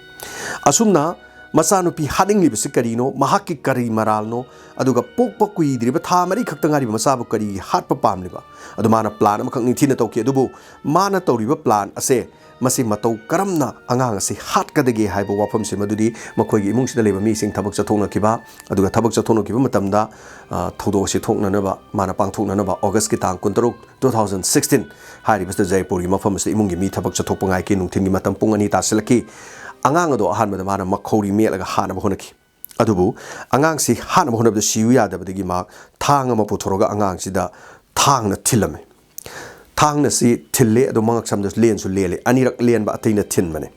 ꯑꯁꯨꯝꯅ ꯃꯆꯥꯅꯨꯄꯤ ꯍꯥꯠꯅꯤꯡꯂꯤꯕꯁꯤ ꯀꯔꯤꯅꯣ, ꯃꯍꯥꯛꯀꯤ ꯀꯔꯤ ꯃꯔꯥꯜꯅꯣ, ꯑꯗꯨꯒ ꯄꯣꯛꯄ ꯀꯨꯏꯗ꯭ꯔꯤꯕ ꯊꯥ ꯃꯔꯤ ꯈꯛꯇ ꯉꯥꯏꯔꯤꯕ ꯃꯆꯥꯕꯨ ꯀꯔꯤꯒꯤ ꯍꯥꯠꯄ ꯄꯥꯝꯂꯤꯕ? ꯑꯗꯨ ꯃꯥꯅ plan ꯑꯃꯈꯛ ꯅꯤꯡꯊꯤꯅ ꯇꯧꯈꯤ꯫ ꯑꯗꯨꯕꯨ ꯃꯥꯅ ꯇꯧꯔꯤꯕ plan ꯑꯁꯦ, ꯃꯁꯤ ꯃꯇꯧ ꯀꯔꯝꯅ ꯑꯉꯥꯡ ꯑꯁꯤ ꯍꯥꯠꯀꯗꯒꯦ ꯍꯥꯏꯕ ꯋꯥꯐꯝꯁꯦ, ꯃꯗꯨꯗꯤ ꯃꯈꯣꯏꯒꯤ ꯏꯃꯨꯡꯁꯤꯗ ꯂꯩꯕ ꯃꯤꯁꯤꯡ ꯊꯕꯛ ꯆꯠꯊꯣꯛꯅꯈꯤꯕ, ꯑꯗꯨꯒ ꯊꯕꯛ ꯆꯠꯊꯣꯛꯅꯈꯤꯕ ꯃꯇꯝꯗ, ꯑ, ꯊꯧꯗꯣꯛ ꯑꯁꯤ ꯊꯣꯛꯅꯅꯕ, ꯃꯥꯅ ꯄꯥꯡꯊꯣꯛꯅꯅꯕ Augustꯀꯤ ꯇꯥꯡ ꯀꯨꯟꯇꯔꯨꯛ, two thousand sixteen ꯍꯥꯏꯔꯤꯕꯁꯤꯗ ꯖꯩꯄꯨꯔꯒꯤ ꯃꯐꯝ ꯑꯁꯤꯗ ꯏꯃꯨꯡꯒꯤ ꯃꯤ ꯊꯕꯛ ꯆꯠꯊꯣꯛꯄ ꯉꯥꯏꯈꯤ꯫ ꯅꯨꯡꯊꯤꯜꯒꯤ ꯃꯇꯝ ꯄꯨꯡ ꯑꯅꯤ ꯇꯥꯁꯤꯜꯂꯛꯈꯤ꯫ ꯑꯉꯥꯡ ꯑꯗꯣ ꯑꯍꯥꯟꯕꯗ ꯃꯥꯅ ꯃꯈꯧꯔꯤ ꯃꯦꯠꯂꯒ ꯍꯥꯠꯅꯕ ꯍꯣꯠꯅꯈꯤ꯫ ꯑꯗꯨꯕꯨ ꯑꯉꯥꯡꯁꯤ ꯍꯥꯠꯅꯕ ꯍꯣꯠꯅꯕꯗ ꯁꯤꯌꯨ ꯌꯥꯗꯕꯗꯒꯤ ꯃꯍꯥꯛ ꯊꯥꯡ ꯑꯃ ꯄꯨꯊꯣꯔꯒ ꯑꯉꯥꯡꯁꯤꯗ ꯊꯥꯡꯅ ꯊꯤꯜꯂꯝꯃꯤ꯫ ꯊꯥꯡꯅ ꯁꯤ ꯊꯤꯜꯂꯦ, ꯑꯗꯣ ꯃꯉꯛ ꯁꯝꯗꯁꯨ ꯂꯦꯟꯁꯨ ꯂꯦꯜꯂꯦ, ꯑꯅꯤꯔꯛ ꯂꯦꯟꯕ ꯑꯇꯩꯅ ꯊꯤꯟꯕꯅꯦ꯫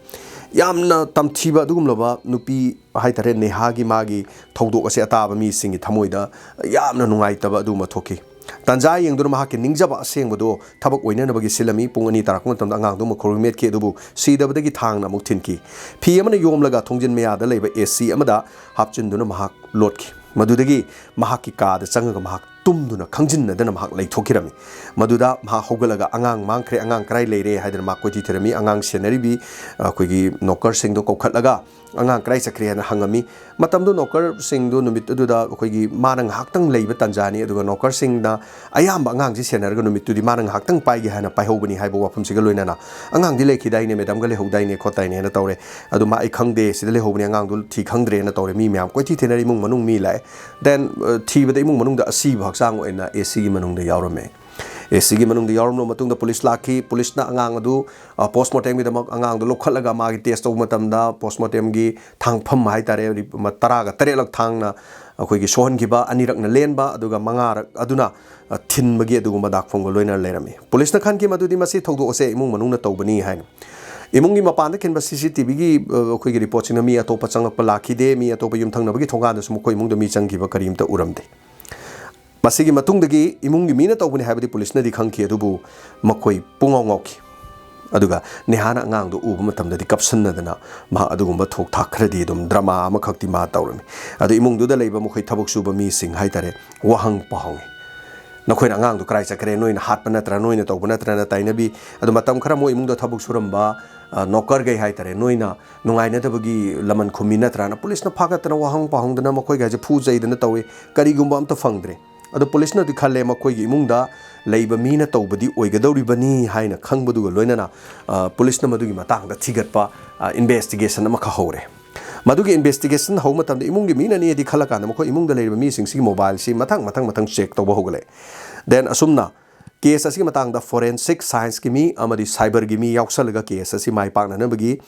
ꯌꯥꯝꯅ ꯇꯝꯊꯤꯕ ꯑꯗꯨꯒꯨꯝꯂꯕ ꯅꯨꯄꯤ ꯍꯥꯏꯇꯥꯔꯦ, ꯅꯦꯍꯥꯒꯤ ꯃꯥꯒꯤ ꯊꯧꯗꯣꯛ ꯑꯁꯦ ꯑꯇꯥꯕ ꯃꯤꯁꯤꯡꯒꯤ ꯊꯃꯣꯏꯗ ꯌꯥꯝꯅ ꯅꯨꯡꯉꯥꯏꯇꯕ ꯑꯗꯨꯒꯨꯝꯕ ꯊꯣꯛꯈꯤ꯫ ꯇꯥꯟꯖꯥ ꯌꯦꯡꯗꯨꯅ ꯃꯍꯥꯛꯀꯤ ꯅꯤꯡꯖꯕ ꯑꯁꯦꯡꯕꯗꯣ ꯊꯕꯛ ꯑꯣꯏꯅꯅꯕꯒꯤ ꯁꯤꯜꯂꯝꯃꯤ꯫ ꯄꯨꯡ ꯑꯅꯤ ꯇꯥꯔꯛꯄ ꯃꯇꯝꯗ ꯑꯉꯥꯡꯗꯨ ꯃꯈꯧꯔꯤ ꯃꯦꯠꯈꯤ, ꯑꯗꯨꯕꯨ ꯁꯤꯗꯕꯗꯒꯤ ꯊꯥꯡꯅ ꯑꯃꯨꯛ ꯊꯤꯟꯈꯤ꯫ ꯐꯤ ꯑꯃꯅ ꯌꯣꯝꯂꯒ ꯊꯣꯡꯖꯤꯟ ꯃꯌꯥꯗ ꯂꯩꯕ AC ꯑꯃꯗ ꯍꯥꯞꯆꯤꯟꯗꯨꯅ ꯃꯍꯥꯛ ꯂꯣꯠꯈꯤ꯫ ꯃꯗꯨꯗꯒꯤ ꯃꯍꯥꯛꯀꯤ ꯀꯥꯗ ꯆꯪꯉꯒ ꯃꯍꯥꯛ ꯇꯨꯝꯗꯨꯅ ꯈꯪꯖꯤꯟꯅꯗꯅ ꯃꯍꯥꯛ ꯂꯩꯊꯣꯛꯈꯤꯔꯝꯃꯤ꯫ ꯃꯗꯨꯗ ꯃꯍꯥꯛ ꯍꯧꯒꯠꯂꯒ ꯑꯉꯥꯡ ꯃꯥꯡꯈ꯭ꯔꯦ, ꯑꯉꯥꯡ ꯀꯗꯥꯏ ꯂꯩꯔꯦ ꯍꯥꯏꯗꯅ ꯃꯍꯥꯛ ꯀꯣꯏꯊꯤ ꯊꯤꯔꯝꯃꯤ꯫ ꯑꯉꯥꯡ ꯁꯦꯟꯅꯔꯤꯕꯤ, ꯑꯩꯈꯣꯏꯒꯤ ꯅꯣꯀꯔꯁꯤꯡꯗꯣ ꯀꯧꯈꯠꯂꯒ, "ꯑꯉꯥꯡ ꯀꯗꯥꯏ ꯆꯠꯈ꯭ꯔꯦ?" ꯍꯥꯏꯅ ꯍꯪꯉꯝꯃꯤ꯫ ꯃꯇꯝꯗꯨ ꯅꯣꯀꯔꯁꯤꯡꯗꯨ ꯅꯨꯃꯤꯠ ꯑꯗꯨꯗ ꯑꯩꯈꯣꯏꯒꯤ ꯃꯥꯅ ꯉꯥꯏꯍꯥꯛꯇꯪ ꯂꯩꯕ ꯇꯥꯟꯖꯥꯅꯤ, ꯑꯗꯨꯒ ꯅꯣꯀꯔꯁꯤꯡꯅ ꯑꯌꯥꯝꯕ ꯑꯉꯥꯡꯁꯤ ꯁꯦꯟꯅꯔꯒ ꯅꯨꯃꯤꯠꯇꯨꯗꯤ ꯃꯥꯅ ꯉꯥꯏꯍꯥꯛꯇꯪ ꯄꯥꯏꯒꯦ ꯍꯥꯏꯅ ꯄꯥꯏꯍꯧꯕꯅꯤ ꯍꯥꯏꯕ ꯋꯥꯐꯝꯁꯤꯒ ꯂꯣꯏꯅꯅ, "ꯑꯉꯥꯡꯗꯤ ꯂꯩꯈꯤꯗꯥꯏꯅꯦ, ꯃꯦꯗꯥꯝꯒ ꯂꯩꯍꯧꯗꯥꯏꯅꯦ ꯈꯣꯠꯇꯥꯏꯅꯦ" ꯍꯥꯏꯅ ꯇꯧꯔꯦ꯫ ꯑꯗꯨ ꯃꯥ, "ꯑꯩ ꯈꯪꯗꯦ, ꯁꯤꯗ ꯂꯩꯍꯧꯕꯅꯤ, ꯑꯉꯥꯡꯗꯨ ꯊꯤ ꯈꯪꯗ꯭ꯔꯦꯅ" ꯇꯧꯔꯦ꯫ ꯃꯤ ꯃꯌꯥꯝ ꯀꯣꯏꯊꯤ ꯊꯤꯅꯔꯦ, ꯏꯃꯨꯡ ꯃꯅꯨꯡ ꯃꯤ ꯂꯥꯛꯑꯦ꯫ Then, ꯑ, ꯊꯤꯕꯗ ꯏꯃꯨꯡ ꯃꯅꯨꯡꯗ ꯑꯁꯤꯕ ꯍꯛꯆꯥꯡ ꯑꯣꯏꯅ ACꯒꯤ ꯃꯅꯨꯡꯗ ꯌꯥꯎꯔꯝꯃꯦ꯫ ACꯒꯤ ꯃꯅꯨꯡꯗ ꯌꯥꯎꯔꯝꯂꯕ ꯃꯇꯨꯡꯗ ꯄꯨꯂꯤꯁ ꯂꯥꯛꯈꯤ꯫ ꯄꯨꯂꯤꯁꯅ ꯑꯉꯥꯡ ꯑꯗꯨ, ꯑ, postmortemꯒꯤꯗꯃꯛ ꯑꯉꯥꯡꯗꯨ ꯂꯧꯈꯠꯂꯒ ꯃꯥꯒꯤ test ꯇꯧꯕ ꯃꯇꯝꯗ postmortemꯒꯤ ꯊꯥꯡꯐꯝ ꯍꯥꯏꯇꯥꯔꯦ, ꯔꯤ-, ꯃ-, ꯇꯔꯥꯒ ꯇꯔꯦꯠꯂꯛ ꯊꯥꯡꯅ ꯑꯩꯈꯣꯏꯒꯤ ꯁꯣꯛꯍꯟꯈꯤꯕ, ꯑꯅꯤꯔꯛꯅ ꯂꯦꯟꯕ, ꯑꯗꯨꯒ ꯃꯉꯥꯔꯛ ꯑꯗꯨꯅ, ꯑ, ꯊꯤꯟꯕꯒꯤ ꯑꯗꯨꯒꯨꯝꯕ ꯗꯥꯛꯐꯝꯒ ꯂꯣꯏꯅꯅ ꯂꯩꯔꯝꯃꯤ꯫ ꯄꯨꯂꯤꯁꯅ ꯈꯟꯈꯤ ꯃꯗꯨꯗꯤ ꯃꯁꯤ ꯊꯧꯗꯣꯛ ꯑꯁꯦ ꯏꯃꯨꯡ ꯃꯅꯨꯡꯅ ꯇꯧꯕꯅꯤ ꯍꯥꯏꯅ꯫ ꯏꯃꯨꯡꯒꯤ ꯃꯄꯥꯟꯗ ꯈꯤꯟꯕ CCTVꯒꯤ, ꯑ, ꯑꯩꯈꯣꯏꯒꯤ reportꯁꯤꯡꯅ ꯃꯤ ꯑꯇꯣꯞꯄ ꯆꯪꯂꯛꯄ ꯂꯥꯛꯈꯤꯗꯦ, ꯃꯤ ꯑꯇꯣꯞꯄ ꯌꯨꯝꯊꯪꯅꯕꯒꯤ ꯊꯣꯡꯒꯥꯟꯗꯁꯨ ꯃꯈꯣꯏ ꯏꯃꯨꯡꯗ ꯃꯤ ꯆꯪꯈꯤꯕ ꯀꯔꯤꯝꯇ ꯎꯔꯝꯗꯦ꯫ ꯃꯁꯤꯒꯤ ꯃꯇꯨꯡꯗꯒꯤ ꯏꯃꯨꯡꯒꯤ ꯃꯤꯅ ꯇꯧꯕꯅꯤ ꯍꯥꯏꯕꯗꯤ ꯄꯨꯂꯤꯁꯅꯗꯤ ꯈꯪꯈꯤ, ꯑꯗꯨꯕꯨ ꯃꯈꯣꯏ ꯄꯨꯡꯉꯥꯎ ꯉꯥꯎꯈꯤ꯫ ꯑꯗꯨꯒ ꯅꯦꯍꯥꯅ ꯑꯉꯥꯡꯗꯣ ꯎꯕ ꯃꯇꯝꯗꯗꯤ ꯀꯞꯁꯟꯅꯗꯅ ꯃꯍꯥꯛ ꯑꯗꯨꯒꯨꯝꯕ ꯊꯣꯛ ꯊꯥꯛ ꯈꯔꯗꯤ ꯑꯗꯨꯝ ꯗ꯭ꯔꯃꯥ ꯑꯃꯈꯛꯇꯤ ꯃꯥ ꯇꯧꯔꯝꯃꯤ꯫ ꯑꯗꯨ ꯏꯃꯨꯡꯗꯨꯗ ꯂꯩꯕ ꯃꯈꯣꯏ ꯊꯕꯛ ꯁꯨꯕ ꯃꯤꯁꯤꯡ ꯍꯥꯏꯇꯥꯔꯦ, ꯋꯥꯍꯪ ꯄꯥꯎꯍꯪꯉꯤ꯫ "ꯅꯈꯣꯏꯅ ꯑꯉꯥꯡꯗꯣ ꯀꯗꯥꯏ ꯆꯠꯈ꯭ꯔꯦ? ꯅꯣꯏꯅ ꯍꯥꯠꯄ ꯅꯠꯇ꯭ꯔꯥ? ꯅꯣꯏꯅ ꯇꯧꯕ ꯅꯠꯇ꯭ꯔꯅ?" ꯇꯥꯏꯅꯕꯤ꯫ ꯑꯗꯨ ꯃꯇꯝ ꯈꯔ ꯃꯣꯏ ꯏꯃꯨꯡꯗ ꯊꯕꯛ ꯁꯨꯔꯝꯕ, ꯑ, ꯅꯣꯀꯔꯈꯩ ꯍꯥꯏꯇꯥꯔꯦ, "ꯅꯣꯏꯅ ꯅꯨꯡꯉꯥꯏꯅꯗꯕꯒꯤ ꯂꯃꯟ ꯈꯨꯝꯃꯤ ꯅꯠꯇ꯭ꯔꯥꯅ?" ꯄꯨꯂꯤꯁꯅ ꯐꯥꯒꯠꯇꯅ, ꯋꯥꯍꯪ ꯄꯥꯎꯍꯪꯗꯅ, ꯃꯈꯣꯏꯒꯥꯏꯁꯦ ꯐꯨ ꯆꯩꯗꯅ ꯇꯧꯏ꯫ ꯀꯔꯤꯒꯨꯝꯕ ꯑꯝꯇ ꯐꯪꯗ꯭ꯔꯦ꯫ ꯑꯗꯣ ꯄꯨꯂꯤꯁꯅꯗꯤ ꯈꯜꯂꯦ, ꯃꯈꯣꯏꯒꯤ ꯏꯃꯨꯡꯗ ꯂꯩꯕ ꯃꯤꯅ ꯇꯧꯕꯗꯤ ꯑꯣꯏꯒꯗꯧꯔꯤꯕꯅꯤ ꯍꯥꯏꯅ ꯈꯪꯕꯗꯨꯒ ꯂꯣꯏꯅꯅ, ꯑ, ꯄꯨꯂꯤꯁꯅ ꯃꯗꯨꯒꯤ ꯃꯇꯥꯡꯗ ꯊꯤꯒꯠꯄ, ꯑ, ꯏꯟꯚꯦꯁꯇꯤꯒꯦꯁꯟ ꯑꯃꯈꯛ ꯍꯧꯔꯦ꯫ ꯃꯗꯨꯒꯤ ꯏꯟꯚꯦꯁꯇꯤꯒꯦꯁꯟ ꯍꯧꯕ ꯃꯇꯝꯗ ꯏꯃꯨꯡꯒꯤ ꯃꯤꯅꯅꯦꯗꯤ ꯈꯜꯂꯀꯥꯟꯗ ꯃꯈꯣꯏ ꯏꯃꯨꯡꯗ ꯂꯩꯔꯤꯕ ꯃꯤꯁꯤꯡꯁꯤꯒꯤ ꯃꯣꯕꯥꯏꯜꯁꯤ ꯃꯊꯪ, ꯃꯊꯪ, ꯃꯊꯪ ꯆꯦꯛ ꯇꯧꯕ ꯍꯧꯒꯠꯂꯛꯑꯦ꯫ ꯗꯦꯟ ꯑꯁꯨꯝꯅ ꯀꯦꯁ ꯑꯁꯤꯒꯤ ꯃꯇꯥꯡꯗ ꯐꯣꯔꯦꯟꯁꯤꯛ ꯁꯥꯏꯟꯁꯀꯤ ꯃꯤ ꯑꯃꯗꯤ ꯁꯥꯏꯕꯔꯒꯤ ꯃꯤ ꯌꯥꯎꯁꯜꯂꯒ ꯀꯦꯁ ꯑꯁꯤ ꯃꯥꯏ ꯄꯥꯛꯅꯅꯕꯒꯤ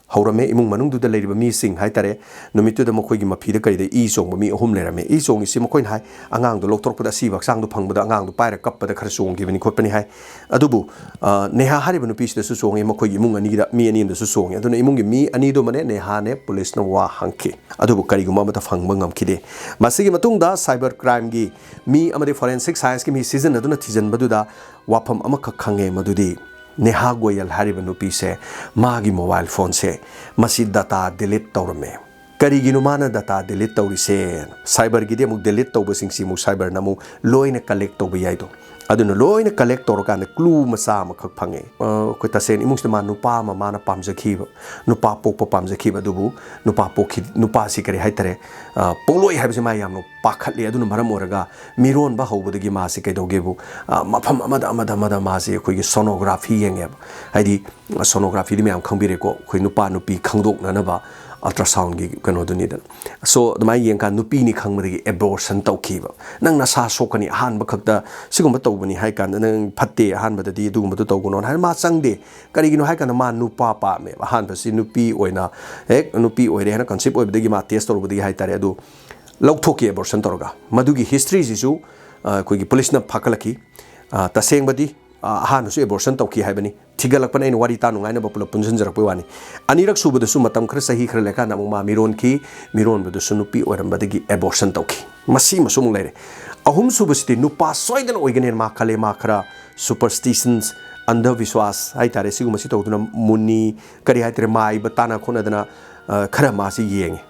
ꯍꯧꯔꯝꯃꯦ꯫ ꯏꯃꯨꯡ ꯃꯅꯨꯡꯗꯨꯗ ꯂꯩꯔꯤꯕ ꯃꯤꯁꯤꯡ ꯍꯥꯏꯇꯥꯔꯦ, ꯅꯨꯃꯤꯠꯇꯨꯗ ꯃꯈꯣꯏꯒꯤ ꯃꯐꯤꯗ ꯀꯔꯤꯗ ꯏ ꯆꯣꯡꯕ ꯃꯤ ꯑꯍꯨꯝ ꯂꯩꯔꯝꯃꯦ꯫ ꯏ ꯆꯣꯡꯉꯤꯁꯤ ꯃꯈꯣꯏꯅ ꯍꯥꯏ, "ꯑꯉꯥꯡꯗꯣ ꯂꯧꯊꯣꯔꯛꯄꯗ ꯑꯁꯤꯕ ꯍꯛꯆꯥꯡꯗꯣ ꯐꯪꯕꯗ ꯑꯉꯥꯡꯗꯣ ꯄꯥꯏꯔ ꯀꯞꯄꯗ ꯈꯔ ꯆꯣꯡꯈꯤꯕꯅꯤ ꯈꯣꯠꯄꯅꯤ" ꯍꯥꯏ꯫ ꯑꯗꯨꯕꯨ, ꯑ, ꯅꯦꯍꯥ ꯍꯥꯏꯔꯤꯕ ꯅꯨꯄꯤꯁꯤꯗꯁꯨ ꯆꯣꯡꯉꯦ, ꯃꯈꯣꯏꯒꯤ ꯏꯃꯨꯡ ꯑꯅꯤꯗ, ꯃꯤ ꯑꯅꯤ ꯑꯃꯗꯁꯨ ꯆꯣꯡꯉꯦ꯫ ꯑꯗꯨꯅ ꯏꯃꯨꯡꯒꯤ ꯃꯤ ꯑꯅꯤꯗꯨꯃꯅꯦ ꯅꯦꯍꯥꯅꯦ ꯄꯨꯂꯤꯁꯅ ꯋꯥ ꯍꯪꯈꯤ꯫ ꯑꯗꯨꯕꯨ ꯀꯔꯤꯒꯨꯝꯕ ꯑꯃꯠꯇ ꯐꯪꯕ ꯉꯝꯈꯤꯗꯦ꯫ ꯃꯁꯤꯒꯤ ꯃꯇꯨꯡꯗ ꯁꯥꯏꯕꯔ ꯀ꯭ꯔꯥꯏꯝꯒꯤ ꯃꯤ ꯑꯃꯗꯤ ꯐꯣꯔꯦꯟꯁꯤꯛ ꯁꯥꯏꯟꯁꯀꯤ ꯃꯤ ꯁꯤꯖꯤꯟꯅꯗꯨꯅ ꯊꯤꯖꯤꯟꯕꯗꯨꯗ ꯋꯥꯐꯝ ꯑꯃꯈꯛ ꯈꯪꯉꯦ, ꯃꯗꯨꯗꯤ ꯅꯦꯍꯥ ꯒꯣꯌꯜ ꯍꯥꯏꯔꯤꯕ ꯅꯨꯄꯤꯁꯦ, ꯃꯥꯒꯤ ꯃꯣꯕꯥꯏꯜ ꯐꯣꯟꯁꯦ, ꯃꯁꯤ ꯗꯇꯥ ꯗꯤꯂꯤꯠ ꯇꯧꯔꯝꯃꯦ꯫ ꯀꯔꯤꯒꯤꯅꯣ ꯃꯥꯅ ꯗꯇꯥ ꯗꯤꯂꯤꯠ ꯇꯧꯔꯤꯁꯦ? ꯁꯥꯏꯕꯔꯒꯤꯗꯤ ꯑꯃꯨꯛ ꯗꯤꯂꯤꯠ ꯇꯧꯕꯁꯤꯡꯁꯤ ꯑꯃꯨꯛ ꯁꯥꯏꯕꯔꯅ ꯑꯃꯨꯛ ꯂꯣꯏꯅ ꯀꯂꯦꯛ ꯇꯧꯕ ꯌꯥꯏꯗꯣ꯫ ꯑꯗꯨꯅ ꯂꯣꯏꯅ ꯀꯂꯦꯛ ꯇꯧꯔꯀꯥꯟꯗ ꯀ꯭ꯂꯨ ꯃꯆꯥ ꯑꯃꯈꯛ ꯐꯪꯉꯦ꯫ ꯑ, ꯑꯩꯈꯣꯏ ꯇꯁꯦꯡꯅ ꯏꯃꯨꯡꯁꯤꯗ ꯃꯥ ꯅꯨꯄꯥ ꯑꯃ ꯃꯥꯅ ꯄꯥꯝꯖꯈꯤꯕ, ꯅꯨꯄꯥ ꯄꯣꯛꯄ ꯄꯥꯝꯖꯈꯤꯕ, ꯑꯗꯨꯕꯨ ꯅꯨꯄꯥ ꯄꯣꯛꯈꯤ-, ꯅꯨꯄꯥꯁꯤ ꯀꯔꯤ ꯍꯥꯏꯇꯥꯔꯦ, ꯑ, ꯄꯣꯛꯂꯣꯏ ꯍꯥꯏꯕꯁꯤ ꯃꯥ ꯌꯥꯝꯅ ꯄꯥꯈꯠꯂꯤ꯫ ꯑꯗꯨꯅ ꯃꯔꯝ ꯑꯣꯏꯔꯒ ꯃꯤꯔꯣꯟꯕ ꯍꯧꯕꯗꯒꯤ ꯃꯥꯁꯤ ꯀꯩꯗꯧꯒꯦꯕꯨ, ꯑ, ꯃꯐꯝ ꯑꯃꯗ, ꯑꯃꯗ, ꯑꯃꯗ ꯃꯥꯁꯤ ꯑꯩꯈꯣꯏꯒꯤ ꯁꯣꯅꯣꯒ꯭ꯔꯥꯐꯤ ꯌꯦꯡꯉꯦꯕ꯫ ꯍꯥꯏꯗꯤ, ꯁꯣꯅꯣꯒ꯭ꯔꯥꯐꯤꯗꯤ ꯃꯌꯥꯝ ꯈꯪꯕꯤꯔꯦꯀꯣ, ꯑꯩꯈꯣꯏ ꯅꯨꯄꯥ ꯅꯨꯄꯤ ꯈꯪꯗꯣꯛꯅꯅꯕ ꯑꯜꯇ꯭ꯔꯥꯁꯥꯎꯟꯒꯤ ꯀꯩꯅꯣꯗꯨꯅꯤꯗꯅ꯫ So, ꯑꯗꯨꯃꯥꯏꯅ ꯌꯦꯡꯀꯥꯟꯗ ꯅꯨꯄꯤꯅꯤ ꯈꯪꯕꯗꯒꯤ ꯑꯦꯕꯣꯔꯁꯟ ꯇꯧꯈꯤꯕ꯫ "ꯅꯪ ꯅꯁꯥ ꯁꯣꯛꯀꯅꯤ, ꯑꯍꯥꯟꯕ ꯈꯛꯇ ꯁꯤꯒꯨꯝꯕ ꯇꯧꯕꯅꯤ" ꯍꯥꯏ ꯀꯥꯟꯗ, "ꯅꯪ ꯐꯠꯇꯦ, ꯑꯍꯥꯟꯕꯗꯗꯤ ꯑꯗꯨꯒꯨꯝꯕꯗꯣ ꯇꯧꯒꯅꯣꯅ" ꯍꯥꯏꯅ ꯃꯥ ꯆꯪꯗꯦ꯫ ꯀꯔꯤꯒꯤꯅꯣ ꯍꯥꯏ ꯀꯥꯟꯗ ꯃꯥ ꯅꯨꯄꯥ ꯄꯥꯝꯃꯦꯕ꯫ ꯑꯍꯥꯟꯕꯁꯤ ꯅꯨꯄꯤ ꯑꯣꯏꯅ, ꯍꯦꯛ ꯅꯨꯄꯤ ꯑꯣꯏꯔꯦ ꯍꯥꯏꯅ ꯀꯟꯁꯤꯞ ꯑꯣꯏꯕꯗꯒꯤ ꯃꯥ ꯇꯦꯁ ꯇꯧꯔꯨꯕꯗꯒꯤ ꯍꯥꯏ ꯇꯥꯔꯦ, ꯑꯗꯨ ꯂꯧꯊꯣꯛꯈꯤ ꯑꯦꯕꯣꯔꯁꯟ ꯇꯧꯔꯒ꯫ ꯃꯗꯨꯒꯤ ꯍꯤꯁꯇ꯭ꯔꯤꯁꯤꯁꯨ, ꯑ, ꯑꯩꯈꯣꯏꯒꯤ ꯄꯨꯂꯤꯁꯅ ꯐꯥꯒꯠꯂꯛꯈꯤ꯫ ꯑ, ꯇꯁꯦꯡꯕꯗꯤ ꯑ, ꯑꯍꯥꯟꯕꯁꯨ abortion ꯇꯧꯈꯤ ꯍꯥꯏꯕꯅꯤ꯫ ꯊꯤꯒꯠꯂꯛꯄꯅ ꯑꯩꯅ ꯋꯥꯔꯤ ꯇꯥ ꯅꯨꯡꯉꯥꯏꯅꯕ ꯄꯨꯂꯞ ꯄꯨꯟꯁꯤꯟꯖꯔꯛꯄꯒꯤ ꯋꯥꯅꯤ꯫ ꯑꯅꯤꯔꯛ ꯁꯨꯕꯗꯁꯨ ꯃꯇꯝ ꯈꯔ, ꯆꯍꯤ ꯈꯔ ꯂꯩꯔꯀꯥꯟꯗ ꯑꯃꯨꯛ ꯃꯥ ꯃꯤꯔꯣꯟꯈꯤ꯫ ꯃꯤꯔꯣꯟꯕꯗꯨꯁꯨ ꯅꯨꯄꯤ ꯑꯣꯏꯔꯝꯕꯗꯒꯤ abortion ꯇꯧꯈꯤ꯫ ꯃꯁꯤꯃꯁꯨ ꯑꯃꯨꯛ ꯂꯩꯔꯦ꯫ ꯑꯍꯨꯝ ꯁꯨꯕꯁꯤꯗꯤ ꯅꯨꯄꯥ ꯁꯣꯏꯗꯅ ꯑꯣꯏꯒꯅꯦꯅ ꯃꯥ ꯈꯜꯂꯦ꯫ ꯃꯥ ꯈꯔ superstitions, ꯑꯟꯙꯕꯤꯁ꯭ꯋꯥꯁ ꯍꯥꯏꯇꯥꯔꯦ, ꯁꯤꯒꯨꯝꯕꯁꯤ ꯇꯧꯗꯨꯅ ꯃꯨꯅꯤ, ꯀꯔꯤ ꯍꯥꯏꯇꯥꯔꯦ, ꯃꯥꯏꯕ ꯇꯥꯟꯅ ꯈꯣꯠꯅꯗꯅ, ꯑ, ꯈꯔ ꯃꯥꯁꯤ ꯌꯦꯡꯉꯤ꯫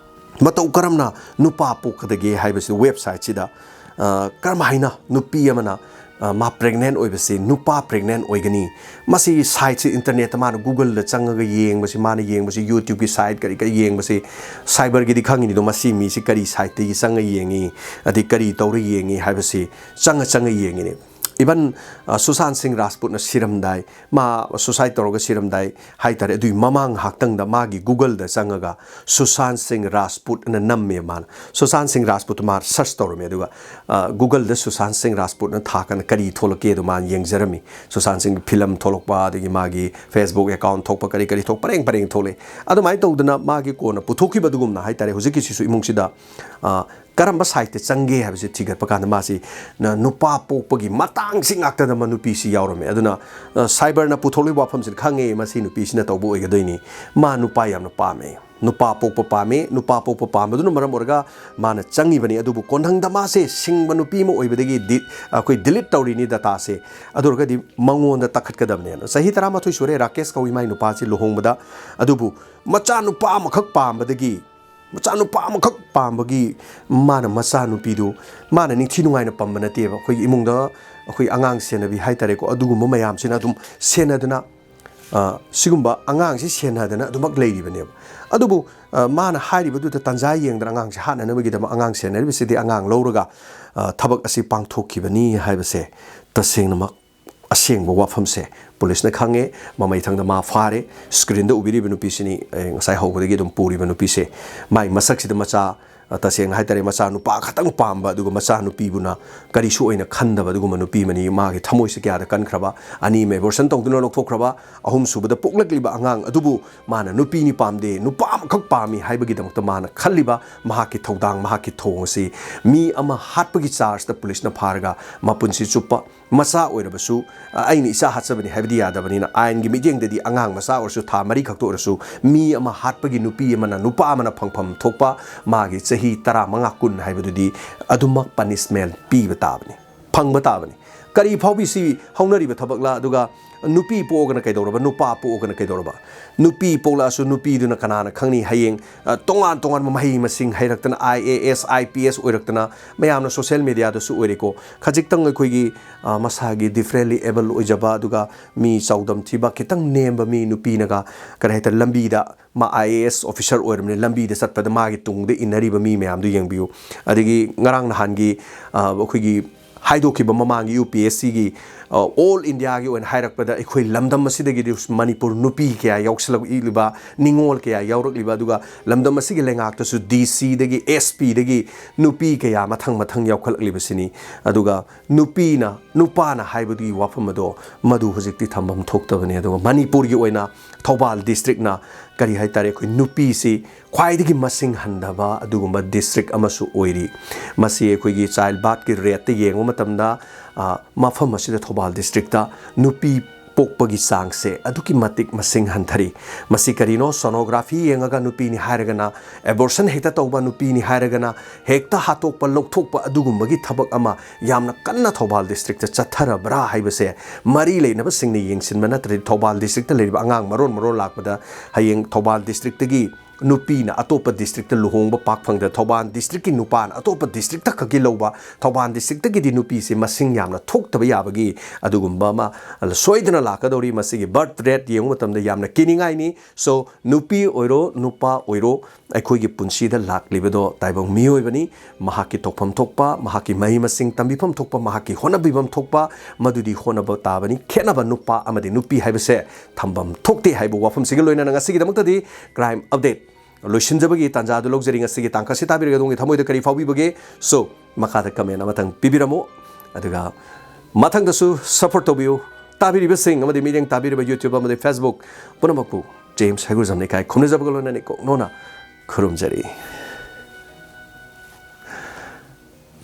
ꯃꯇꯧ ꯀꯔꯝꯅ ꯅꯨꯄꯥ ꯄꯣꯛꯀꯗꯒꯦ ꯍꯥꯏꯕꯁꯤ website ꯁꯤꯗ, ꯑ, ꯀꯔꯝ ꯍꯥꯏꯅ ꯅꯨꯄꯤ ꯑꯃꯅ, ꯑ, ꯃꯥ pregnant ꯑꯣꯏꯕꯁꯤ, ꯅꯨꯄꯥ pregnant ꯑꯣꯏꯒꯅꯤ? ꯃꯁꯤ site ꯁꯤ internet ꯇ ꯃꯥꯅ Google ꯗ ꯆꯪꯉꯒ ꯌꯦꯡꯕꯁꯤ, ꯃꯥꯅ ꯌꯦꯡꯕꯁꯤ, YouTube ꯀꯤ site ꯀꯔꯤ ꯀꯔꯤ ꯌꯦꯡꯕꯁꯤ, cyber ꯒꯤꯗꯤ ꯈꯪꯉꯤꯅꯤꯗꯣ, ꯃꯁꯤ ꯃꯤꯁꯤ ꯀꯔꯤ site ꯇꯒꯤ ꯆꯪꯉ ꯌꯦꯡꯉꯤ, ꯑꯗꯩ ꯀꯔꯤ ꯇꯧꯔ ꯌꯦꯡꯉꯤ ꯍꯥꯏꯕꯁꯤ ꯆꯪꯉ ꯆꯪꯉ ꯌꯦꯡꯉꯤꯅꯦ꯫ Even, ꯑ, ꯁꯨꯁꯥꯟ ꯁꯤꯡ ꯔꯥꯖꯄꯨꯠꯅ ꯁꯤꯔꯝꯗꯥꯏ, ꯃꯥ suicide ꯇꯧꯔꯒ ꯁꯤꯔꯝꯗꯥꯏ ꯍꯥꯏꯇꯥꯔꯦ, ꯑꯗꯨꯒꯤ ꯃꯃꯥꯡ ꯉꯥꯏꯍꯥꯛꯇꯪꯗ ꯃꯥꯒꯤ Google ꯗ ꯆꯪꯉꯒ ꯁꯨꯁꯥꯟ ꯁꯤꯡ ꯔꯥꯖꯄꯨꯠꯅ ꯅꯝꯃꯦ꯫ ꯃꯥꯅ ꯁꯨꯁꯥꯟ ꯁꯤꯡ ꯔꯥꯖꯄꯨꯠꯇ ꯃꯥ search ꯇꯧꯔꯝꯃꯦ, ꯑꯗꯨꯒ, ꯑ, Google ꯗ ꯁꯨꯁꯥꯟ ꯁꯤꯡ ꯔꯥꯖꯄꯨꯠꯅ ꯊꯥꯀꯥꯟꯗ ꯀꯔꯤ ꯊꯣꯛꯂꯛꯀꯦꯗꯣ ꯃꯥꯅ ꯌꯦꯡꯖꯔꯝꯃꯤ꯫ ꯁꯨꯁꯥꯟ ꯁꯤꯡꯒꯤ film ꯊꯣꯛꯂꯛꯄ, ꯑꯗꯒꯤ ꯃꯥꯒꯤ Facebook account ꯊꯣꯛꯄ, ꯀꯔꯤ ꯀꯔꯤ ꯊꯣꯛ, ꯄꯔꯦꯡ ꯄꯔꯦꯡ ꯊꯣꯛꯂꯛꯑꯦ꯫ ꯑꯗꯨꯃꯥꯏꯅ ꯇꯧꯗꯅ ꯃꯥꯒꯤ ꯀꯣꯟꯅ ꯄꯨꯊꯣꯛꯈꯤꯕ ꯑꯗꯨꯒꯨꯝꯅ ꯍꯥꯏꯇꯥꯔꯦ, ꯍꯧꯖꯤꯛꯀꯤꯁꯤꯁꯨ ꯏꯃꯨꯡꯁꯤꯗ, ꯑ, ꯀꯔꯝꯕ site ꯇ ꯆꯪꯒꯦ ꯍꯥꯏꯕꯁꯤ ꯊꯤꯒꯠꯄ ꯀꯥꯟꯗ ꯃꯥꯁꯤ ꯅ-, ꯅꯨꯄꯥ ꯄꯣꯛꯄꯒꯤ ꯃꯇꯥꯡꯁꯤ ꯉꯥꯛꯇꯗ ꯃ-, ꯅꯨꯄꯤꯁꯤ ꯌꯥꯎꯔꯝꯃꯦ꯫ ꯑꯗꯨꯅ, ꯑ, cyber ꯅ ꯄꯨꯊꯣꯛꯂꯤꯕ ꯋꯥꯐꯝꯁꯤꯗ ꯈꯪꯉꯦ ꯃꯁꯤ ꯅꯨꯄꯤꯁꯤꯅ ꯇꯧꯕ ꯑꯣꯏꯒꯗꯣꯏꯅꯤ, ꯃꯥ ꯅꯨꯄꯥ ꯌꯥꯝꯅ ꯄꯥꯝꯃꯦ, ꯅꯨꯄꯥ ꯄꯣꯛꯄ ꯄꯥꯝꯃꯦ, ꯅꯨꯄꯥ ꯄꯣꯛꯄ ꯄꯥꯝꯕꯗꯨꯅ ꯃꯔꯝ ꯑꯣꯏꯔꯒ ꯃꯥꯅ ꯆꯪꯉꯤꯕꯅꯤ꯫ ꯑꯗꯨꯕꯨ ꯀꯣꯟꯊꯪꯗ ꯃꯥꯁꯦ ꯁꯤꯡꯕ ꯅꯨꯄꯤ ꯑꯃ ꯑꯣꯏꯕꯗꯒꯤ ꯗꯤ-, ꯑꯩꯈꯣꯏ delete ꯇꯧꯔꯤꯅꯤ data ꯁꯦ꯫ ꯑꯗꯨ ꯑꯣꯏꯔꯒꯗꯤ ꯃꯉꯣꯟꯗ ꯇꯛꯈꯠꯀꯗꯕꯅꯦꯅ꯫ ꯆꯍꯤ ꯇꯔꯥꯃꯥꯊꯣꯏ ꯁꯨꯔꯦ ꯔꯥꯀꯦꯁ ꯀꯧꯏ ꯃꯥꯏ ꯅꯨꯄꯥꯁꯤ ꯂꯨꯍꯣꯡꯕꯗ, ꯑꯗꯨꯕꯨ ꯃꯆꯥ ꯅꯨꯄꯥ ꯑꯃꯈꯛ ꯄꯥꯝꯕꯗꯒꯤ, ꯃꯆꯥꯅꯨꯄꯥ ꯑꯃꯈꯛ ꯄꯥꯝꯕꯒꯤ ꯃꯥꯅ ꯃꯆꯥꯅꯨꯄꯤꯗꯨ ꯃꯥꯅ ꯅꯤꯡꯊꯤ ꯅꯨꯡꯉꯥꯏꯅ ꯄꯝꯕ ꯅꯠꯇꯦꯕ꯫ ꯑꯩꯈꯣꯏꯒꯤ ꯏꯃꯨꯡꯗ ꯑꯩꯈꯣꯏ ꯑꯉꯥꯡ ꯁꯦꯟꯅꯕꯤ ꯍꯥꯏꯇꯥꯔꯦꯀꯣ, ꯑꯗꯨꯒꯨꯝꯕ ꯃꯌꯥꯝꯁꯤꯅ ꯑꯗꯨꯝ ꯁꯦꯟꯅꯗꯅ, ꯑ, ꯁꯤꯒꯨꯝꯕ ꯑꯉꯥꯡꯁꯤ ꯁꯦꯟꯅꯗꯅ ꯑꯗꯨꯃꯛ ꯂꯩꯔꯤꯕꯅꯦꯕ꯫ ꯑꯗꯨꯕꯨ, ꯑ, ꯃꯥꯅ ꯍꯥꯏꯔꯤꯕꯗꯨꯗ ꯇꯥꯟꯖꯥ ꯌꯦꯡꯗꯅ ꯑꯉꯥꯡꯁꯤ ꯍꯥꯠꯅꯅꯕꯒꯤꯗꯃꯛ ꯑꯉꯥꯡ ꯁꯦꯟꯅꯔꯤꯕꯁꯤꯗꯤ ꯑꯉꯥꯡ ꯂꯧꯔꯒ, ꯑ, ꯊꯕꯛ ꯑꯁꯤ ꯄꯥꯡꯊꯣꯛꯈꯤꯕꯅꯤ ꯍꯥꯏꯕꯁꯦ ꯇꯁꯦꯡꯅꯃꯛ ꯑꯁꯦꯡꯕ ꯋꯥꯐꯝꯁꯦ ꯄꯨꯂꯤꯁꯅ ꯈꯪꯉꯦ꯫ ꯃꯃꯩꯊꯪꯗ ꯃꯥ ꯐꯥꯔꯦ꯫ Screen ꯗ ꯎꯕꯤꯔꯤꯕ ꯅꯨꯄꯤꯁꯤꯅꯤ, ꯑꯦ, ꯉꯁꯥꯏ ꯍꯧꯕꯗꯒꯤ ꯑꯗꯨꯝ ꯄꯨꯔꯤꯕ ꯅꯨꯄꯤꯁꯦ꯫ ꯃꯥꯏ ꯃꯁꯛꯁꯤꯗ ꯃꯆꯥ, ꯇꯁꯦꯡꯅ ꯍꯥꯏꯇꯥꯔꯦ, ꯃꯆꯥ ꯅꯨꯄꯥ ꯈꯛꯇꯪ ꯄꯥꯝꯕ, ꯑꯗꯨꯒ ꯃꯆꯥ ꯅꯨꯄꯤꯕꯨꯅ ꯀꯔꯤꯁꯨ ꯑꯣꯏꯅ ꯈꯟꯗꯕ ꯑꯗꯨꯒꯨꯝꯕ ꯅꯨꯄꯤ ꯑꯃꯅꯤ꯫ ꯃꯥꯒꯤ ꯊꯃꯣꯏꯁꯦ ꯀꯌꯥꯗ ꯀꯟꯈ꯭ꯔꯕ, ꯑꯅꯤ ꯑꯃ ꯑꯦꯕꯣꯔꯁꯟ ꯇꯧꯗꯨꯅ ꯂꯧꯊꯣꯛꯈ꯭ꯔꯕ, ꯑꯍꯨꯝ ꯁꯨꯕꯗ ꯄꯣꯛꯂꯛꯂꯤꯕ ꯑꯉꯥꯡ ꯑꯗꯨꯕꯨ ꯃꯥꯅ ꯅꯨꯄꯤꯅꯤ ꯄꯥꯝꯗꯦ, ꯅꯨꯄꯥ ꯑꯃꯈꯛ ꯄꯥꯝꯃꯤ ꯍꯥꯏꯕꯒꯤꯗꯃꯛꯇ ꯃꯥꯅ ꯈꯜꯂꯤꯕ ꯃꯍꯥꯛꯀꯤ ꯊꯧꯗꯥꯡ, ꯃꯍꯥꯛꯀꯤ ꯊꯧꯑꯣꯡ ꯑꯁꯤ ꯃꯤ ꯑꯃ ꯍꯥꯠꯄꯒꯤ ꯆꯥꯔꯖꯇ ꯄꯨꯂꯤꯁꯅ ꯐꯥꯔꯒ ꯃꯄꯨꯟꯁꯤ ꯆꯨꯞꯄ ꯃꯆꯥ ꯑꯣꯏꯔꯕꯁꯨ, ꯑ, ꯑꯩꯅ ꯏꯆꯥ ꯍꯥꯠꯆꯕꯅꯤ ꯍꯥꯏꯕꯗꯤ ꯌꯥꯗꯕꯅꯤꯅ, ꯑꯥꯏꯟꯒꯤ ꯃꯤꯠꯌꯦꯡꯗꯗꯤ ꯑꯉꯥꯡ ꯃꯆꯥ ꯑꯣꯏꯔꯁꯨ, ꯊꯥ ꯃꯔꯤ ꯈꯛꯇ ꯑꯣꯏꯔꯁꯨ, ꯃꯤ ꯑꯃ ꯍꯥꯠꯄꯒꯤ ꯅꯨꯄꯤ ꯑꯃꯅ, ꯅꯨꯄꯥ ꯑꯃꯅ ꯐꯪꯐꯝ ꯊꯣꯛꯄ ꯃꯥꯒꯤ ꯆꯍꯤ ꯇꯔꯥꯃꯉꯥ, ꯀꯨꯟ ꯍꯥꯏꯕꯗꯨꯗꯤ ꯑꯗꯨꯃꯛ ꯄꯅꯤꯁꯃꯦꯟ ꯄꯤꯕ ꯇꯥꯕꯅꯤ, ꯐꯪꯕ ꯇꯥꯕꯅꯤ꯫ ꯀꯔꯤ ꯐꯥꯎꯕꯤ ꯁꯤ ꯍꯧꯅꯔꯤꯕ ꯊꯕꯛꯂ? ꯑꯗꯨꯒ ꯅꯨꯄꯤ ꯄꯣꯛꯑꯒꯅ ꯀꯩꯗꯧꯔꯕ, ꯅꯨꯄꯥ ꯄꯣꯛꯑꯒꯅ ꯀꯩꯗꯧꯔꯕ? ꯅꯨꯄꯤ ꯄꯣꯛꯂꯛꯑꯁꯨ ꯅꯨꯄꯤꯗꯨꯅ ꯀꯅꯥꯅ ꯈꯪꯅꯤ? ꯍꯌꯦꯡ, ꯑ, ꯇꯣꯉꯥꯟ ꯇꯣꯉꯥꯟꯕ ꯃꯍꯩ ꯃꯁꯤꯡ ꯍꯩꯔꯛꯇꯅ, I A S, I P S ꯑꯣꯏꯔꯛꯇꯅ, ꯃꯌꯥꯝꯅ ꯁꯣꯁꯦꯜ ꯃꯦꯗꯤꯌꯥꯗꯁꯨ ꯑꯣꯏꯔꯦꯀꯣ꯫ ꯈꯖꯤꯛꯇꯪ ꯑꯩꯈꯣꯏꯒꯤ, ꯑ, ꯃꯁꯥꯒꯤ ꯗꯤꯐ꯭ꯔꯦꯟꯂꯤ ꯑꯦꯕꯜ ꯑꯣꯏꯖꯕ, ꯑꯗꯨꯒ ꯃꯤ ꯆꯥꯎꯗꯝ ꯊꯤꯕ, ꯈꯤꯇꯪ ꯅꯦꯝꯕ ꯃꯤ ꯅꯨꯄꯤꯅꯒ, ꯀꯔꯤ ꯍꯥꯏꯇꯥꯔꯦ, ꯂꯝꯕꯤꯗ, ꯃꯥ ꯑꯥꯏ ꯑꯦ ꯑꯦꯁ ꯑꯣꯐꯤꯁꯔ ꯑꯣꯏꯔꯕꯅꯤꯅ, ꯂꯝꯕꯤꯗ ꯆꯠꯄꯗ ꯃꯥꯒꯤ ꯇꯨꯡꯗ ꯏꯟꯅꯔꯤꯕ ꯃꯤ ꯃꯌꯥꯝꯗꯨ ꯌꯦꯡꯕꯤꯌꯨ꯫ ꯑꯗꯒꯤ ꯉꯔꯥꯡ ꯅꯍꯥꯟꯒꯤ, ꯑ, ꯑꯩꯈꯣꯏꯒꯤ ꯍꯥꯏꯗꯣꯛꯈꯤꯕ ꯃꯃꯥꯡꯒꯤ ꯌꯨ ꯄꯤ ꯑꯦꯁ ꯁꯤꯒꯤ, ꯑ, ꯑꯣꯜ ꯏꯟꯗꯤꯌꯥꯒꯤ ꯑꯣꯏꯅ ꯍꯥꯏꯔꯛꯄꯗ, ꯑꯩꯈꯣꯏ ꯂꯝꯗꯝ ꯑꯁꯤꯗꯒꯤꯗꯤ ꯃꯅꯤꯄꯨꯔ ꯅꯨꯄꯤ ꯀꯌꯥ ꯌꯥꯎꯁꯤꯜꯂꯛꯂꯤꯕ, ꯅꯤꯉꯣꯜ ꯀꯌꯥ ꯌꯥꯎꯔꯛꯂꯤꯕ, ꯑꯗꯨꯒ ꯂꯝꯗꯝ ꯑꯁꯤꯒꯤ ꯂꯩꯉꯥꯛꯇꯁꯨ ꯗꯤ ꯁꯤꯗꯒꯤ, ꯑꯦꯁ ꯄꯤꯗꯒꯤ ꯅꯨꯄꯤ ꯀꯌꯥ ꯃꯊꯪ ꯃꯊꯪ ꯌꯥꯎꯈꯠꯂꯛꯂꯤꯕꯁꯤꯅꯤ꯫ ꯑꯗꯨꯒ ꯅꯨꯄꯤꯅ, ꯅꯨꯄꯥꯅ ꯍꯥꯏꯕꯗꯨꯒꯤ ꯋꯥꯐꯝ ꯑꯗꯣ ꯃꯗꯨ ꯍꯧꯖꯤꯛꯇꯤ ꯊꯝꯐꯝ ꯊꯣꯛꯇꯕꯅꯤ꯫ ꯑꯗꯨꯒ ꯃꯅꯤꯄꯨꯔꯒꯤ ꯑꯣꯏꯅ ꯊꯧꯕꯥꯜ ꯗꯤꯁꯇ꯭ꯔꯤꯛꯅ, ꯀꯔꯤ ꯍꯥꯏꯇꯥꯔꯦ, ꯑꯩꯈꯣꯏ ꯅꯨꯄꯤꯁꯤ ꯈ꯭ꯋꯥꯏꯗꯒꯤ ꯃꯁꯤꯡ ꯍꯟꯊꯕ ꯑꯗꯨꯒꯨꯝꯕ ꯗꯤꯁꯇ꯭ꯔꯤꯛ ꯑꯃꯁꯨ ꯑꯣꯏꯔꯤ꯫ ꯃꯁꯤ ꯑꯩꯈꯣꯏꯒꯤ ꯆꯥꯏꯜ ꯕꯥꯔꯊꯀꯤ ꯔꯦꯠꯇ ꯌꯦꯡꯕ ꯃꯇꯝꯗ, ꯑ, ꯃꯐꯝ ꯑꯁꯤꯗ, ꯊꯧꯕꯥꯜ ꯗꯤꯁꯇ꯭ꯔꯤꯛꯇ, ꯅꯨꯄꯤ ꯄꯣꯛꯄꯒꯤ ꯆꯥꯡꯁꯦ ꯑꯗꯨꯛꯀꯤ ꯃꯇꯤꯛ ꯃꯁꯤꯡ ꯍꯟꯊꯔꯤ꯫ ꯃꯁꯤ ꯀꯔꯤꯅꯣ? ꯁꯣꯅꯣꯒ꯭ꯔꯥꯐꯤ ꯌꯦꯡꯉꯒ ꯅꯨꯄꯤꯅꯤ ꯍꯥꯏꯔꯒꯅ ꯑꯦꯕꯣꯔꯁꯟ ꯍꯦꯛꯇ ꯇꯧꯕ, ꯅꯨꯄꯤꯅꯤ ꯍꯥꯏꯔꯒꯅ ꯍꯦꯛꯇ ꯍꯥꯠꯇꯣꯛꯄ, ꯂꯧꯊꯣꯛꯄ, ꯑꯗꯨꯒꯨꯝꯕꯒꯤ ꯊꯕꯛ ꯑꯃ ꯌꯥꯝꯅ ꯀꯟꯅ ꯊꯧꯕꯥꯜ ꯗꯤꯁꯇ꯭ꯔꯤꯛꯇ ꯆꯠꯊꯔꯕ꯭ꯔꯥ ꯍꯥꯏꯕꯁꯦ ꯃꯔꯤ ꯂꯩꯅꯕꯁꯤꯡꯅ ꯌꯦꯡꯁꯤꯟꯕ ꯅꯠꯇ꯭ꯔꯗꯤ, ꯊꯧꯕꯥꯜ ꯗꯤꯁꯇ꯭ꯔꯤꯛꯇ ꯂꯩꯔꯤꯕ ꯑꯉꯥꯡ ꯃꯔꯣꯟ ꯃꯔꯣꯟ ꯂꯥꯛꯄꯗ ꯍꯌꯦꯡ ꯊꯧꯕꯥꯜ ꯗꯤꯁꯇ꯭ꯔꯤꯛꯇꯒꯤ ꯅꯨꯄꯤꯅ ꯑꯇꯣꯞꯄ ꯗꯤꯁꯇ꯭ꯔꯤꯛꯇ ꯂꯨꯍꯣꯡꯕ ꯄꯥꯛ ꯐꯪꯗ, ꯊꯧꯕꯥꯜ ꯗꯤꯁꯇ꯭ꯔꯤꯛꯀꯤ ꯅꯨꯄꯥꯅ ꯑꯇꯣꯞꯄ ꯗꯤꯁꯇ꯭ꯔꯤꯛꯇ ꯈꯛꯀꯤ ꯂꯧꯕ, ꯊꯧꯕꯥꯜ ꯗꯤꯁꯇ꯭ꯔꯤꯛꯇꯒꯤꯗꯤ ꯅꯨꯄꯤꯁꯤ ꯃꯁꯤꯡ ꯌꯥꯝꯅ ꯊꯣꯛꯇꯕ ꯌꯥꯕꯒꯤ ꯑꯗꯨꯒꯨꯝꯕ ꯑꯃ ꯁꯣꯏꯗꯅ ꯂꯥꯛꯀꯗꯧꯔꯤ꯫ ꯃꯁꯤꯒꯤ ꯕꯔꯊ ꯔꯦꯠ ꯌꯦꯡꯕ ꯃꯇꯝꯗ ꯌꯥꯝꯅ ꯀꯤꯅꯤꯡꯉꯥꯏꯅꯤ꯫ So, ꯅꯨꯄꯤ ꯑꯣꯏꯔꯣ, ꯅꯨꯄꯥ ꯑꯣꯏꯔꯣ, ꯑꯩꯈꯣꯏꯒꯤ ꯄꯨꯟꯁꯤꯗ ꯂꯥꯛꯂꯤꯕꯗꯣ ꯇꯥꯏꯕꯪ ꯃꯤꯑꯣꯏꯕꯅꯤ꯫ ꯃꯍꯥꯛꯀꯤ ꯊꯣꯛꯐꯝ ꯊꯣꯛꯄ, ꯃꯍꯥꯛꯀꯤ ꯃꯍꯩ ꯃꯁꯤꯡ ꯇꯝꯕꯤꯐꯝ ꯊꯣꯛꯄ, ꯃꯍꯥꯛꯀꯤ ꯍꯣꯠꯅꯕꯤꯐꯝ ꯊꯣꯛꯄ, ꯃꯗꯨꯗꯤ ꯍꯣꯠꯅꯕ ꯇꯥꯕꯅꯤ꯫ ꯈꯦꯠꯅꯕ ꯅꯨꯄꯥ ꯑꯃꯗꯤ ꯅꯨꯄꯤ ꯍꯥꯏꯕꯁꯦ ꯊꯝꯐꯝ ꯊꯣꯛꯇꯦ ꯍꯥꯏꯕ ꯋꯥꯐꯝꯁꯤꯒ ꯂꯣꯏꯅꯅ ꯉꯁꯤꯒꯤꯗꯃꯛꯇꯗꯤ ꯀ꯭ꯔꯥꯏꯝ ꯑꯞꯗꯦꯠ ꯂꯣꯏꯁꯤꯟꯖꯕꯒꯤ ꯇꯥꯟꯖꯥ ꯑꯗꯨ ꯂꯧꯖꯔꯤ꯫ ꯉꯁꯤꯒꯤ ꯇꯥꯡꯀꯛ ꯑꯁꯤ ꯇꯥꯕꯤꯔꯒ ꯑꯗꯣꯝꯒꯤ ꯊꯃꯣꯏꯗ ꯀꯔꯤ ꯐꯥꯎꯕꯤꯕꯒꯦ? So, ꯃꯈꯥꯗ comment ꯑꯃꯇꯪ ꯄꯤꯕꯤꯔꯝꯃꯨ꯫ ꯑꯗꯨꯒ ꯃꯊꯪꯗꯁꯨ support ꯇꯧꯕꯤꯌꯨ꯫ ꯇꯥꯕꯤꯔꯤꯕꯁꯤꯡ ꯑꯃꯗꯤ ꯃꯤꯠꯌꯦꯡ ꯇꯥꯕꯤꯔꯤꯕ YouTube ꯑꯃꯗꯤ Facebook ꯄꯨꯝꯅꯃꯛꯄꯨ ꯖꯦꯝꯁ ꯍꯩꯒ꯭ꯔꯨꯖꯝꯅ ꯏꯀꯥꯏ ꯈꯨꯝꯅꯖꯕꯒ ꯂꯣꯏꯅꯅ ꯏꯀꯣꯛ ꯅꯣꯟꯅ ꯈꯨꯔꯨꯝꯖꯔꯤ꯫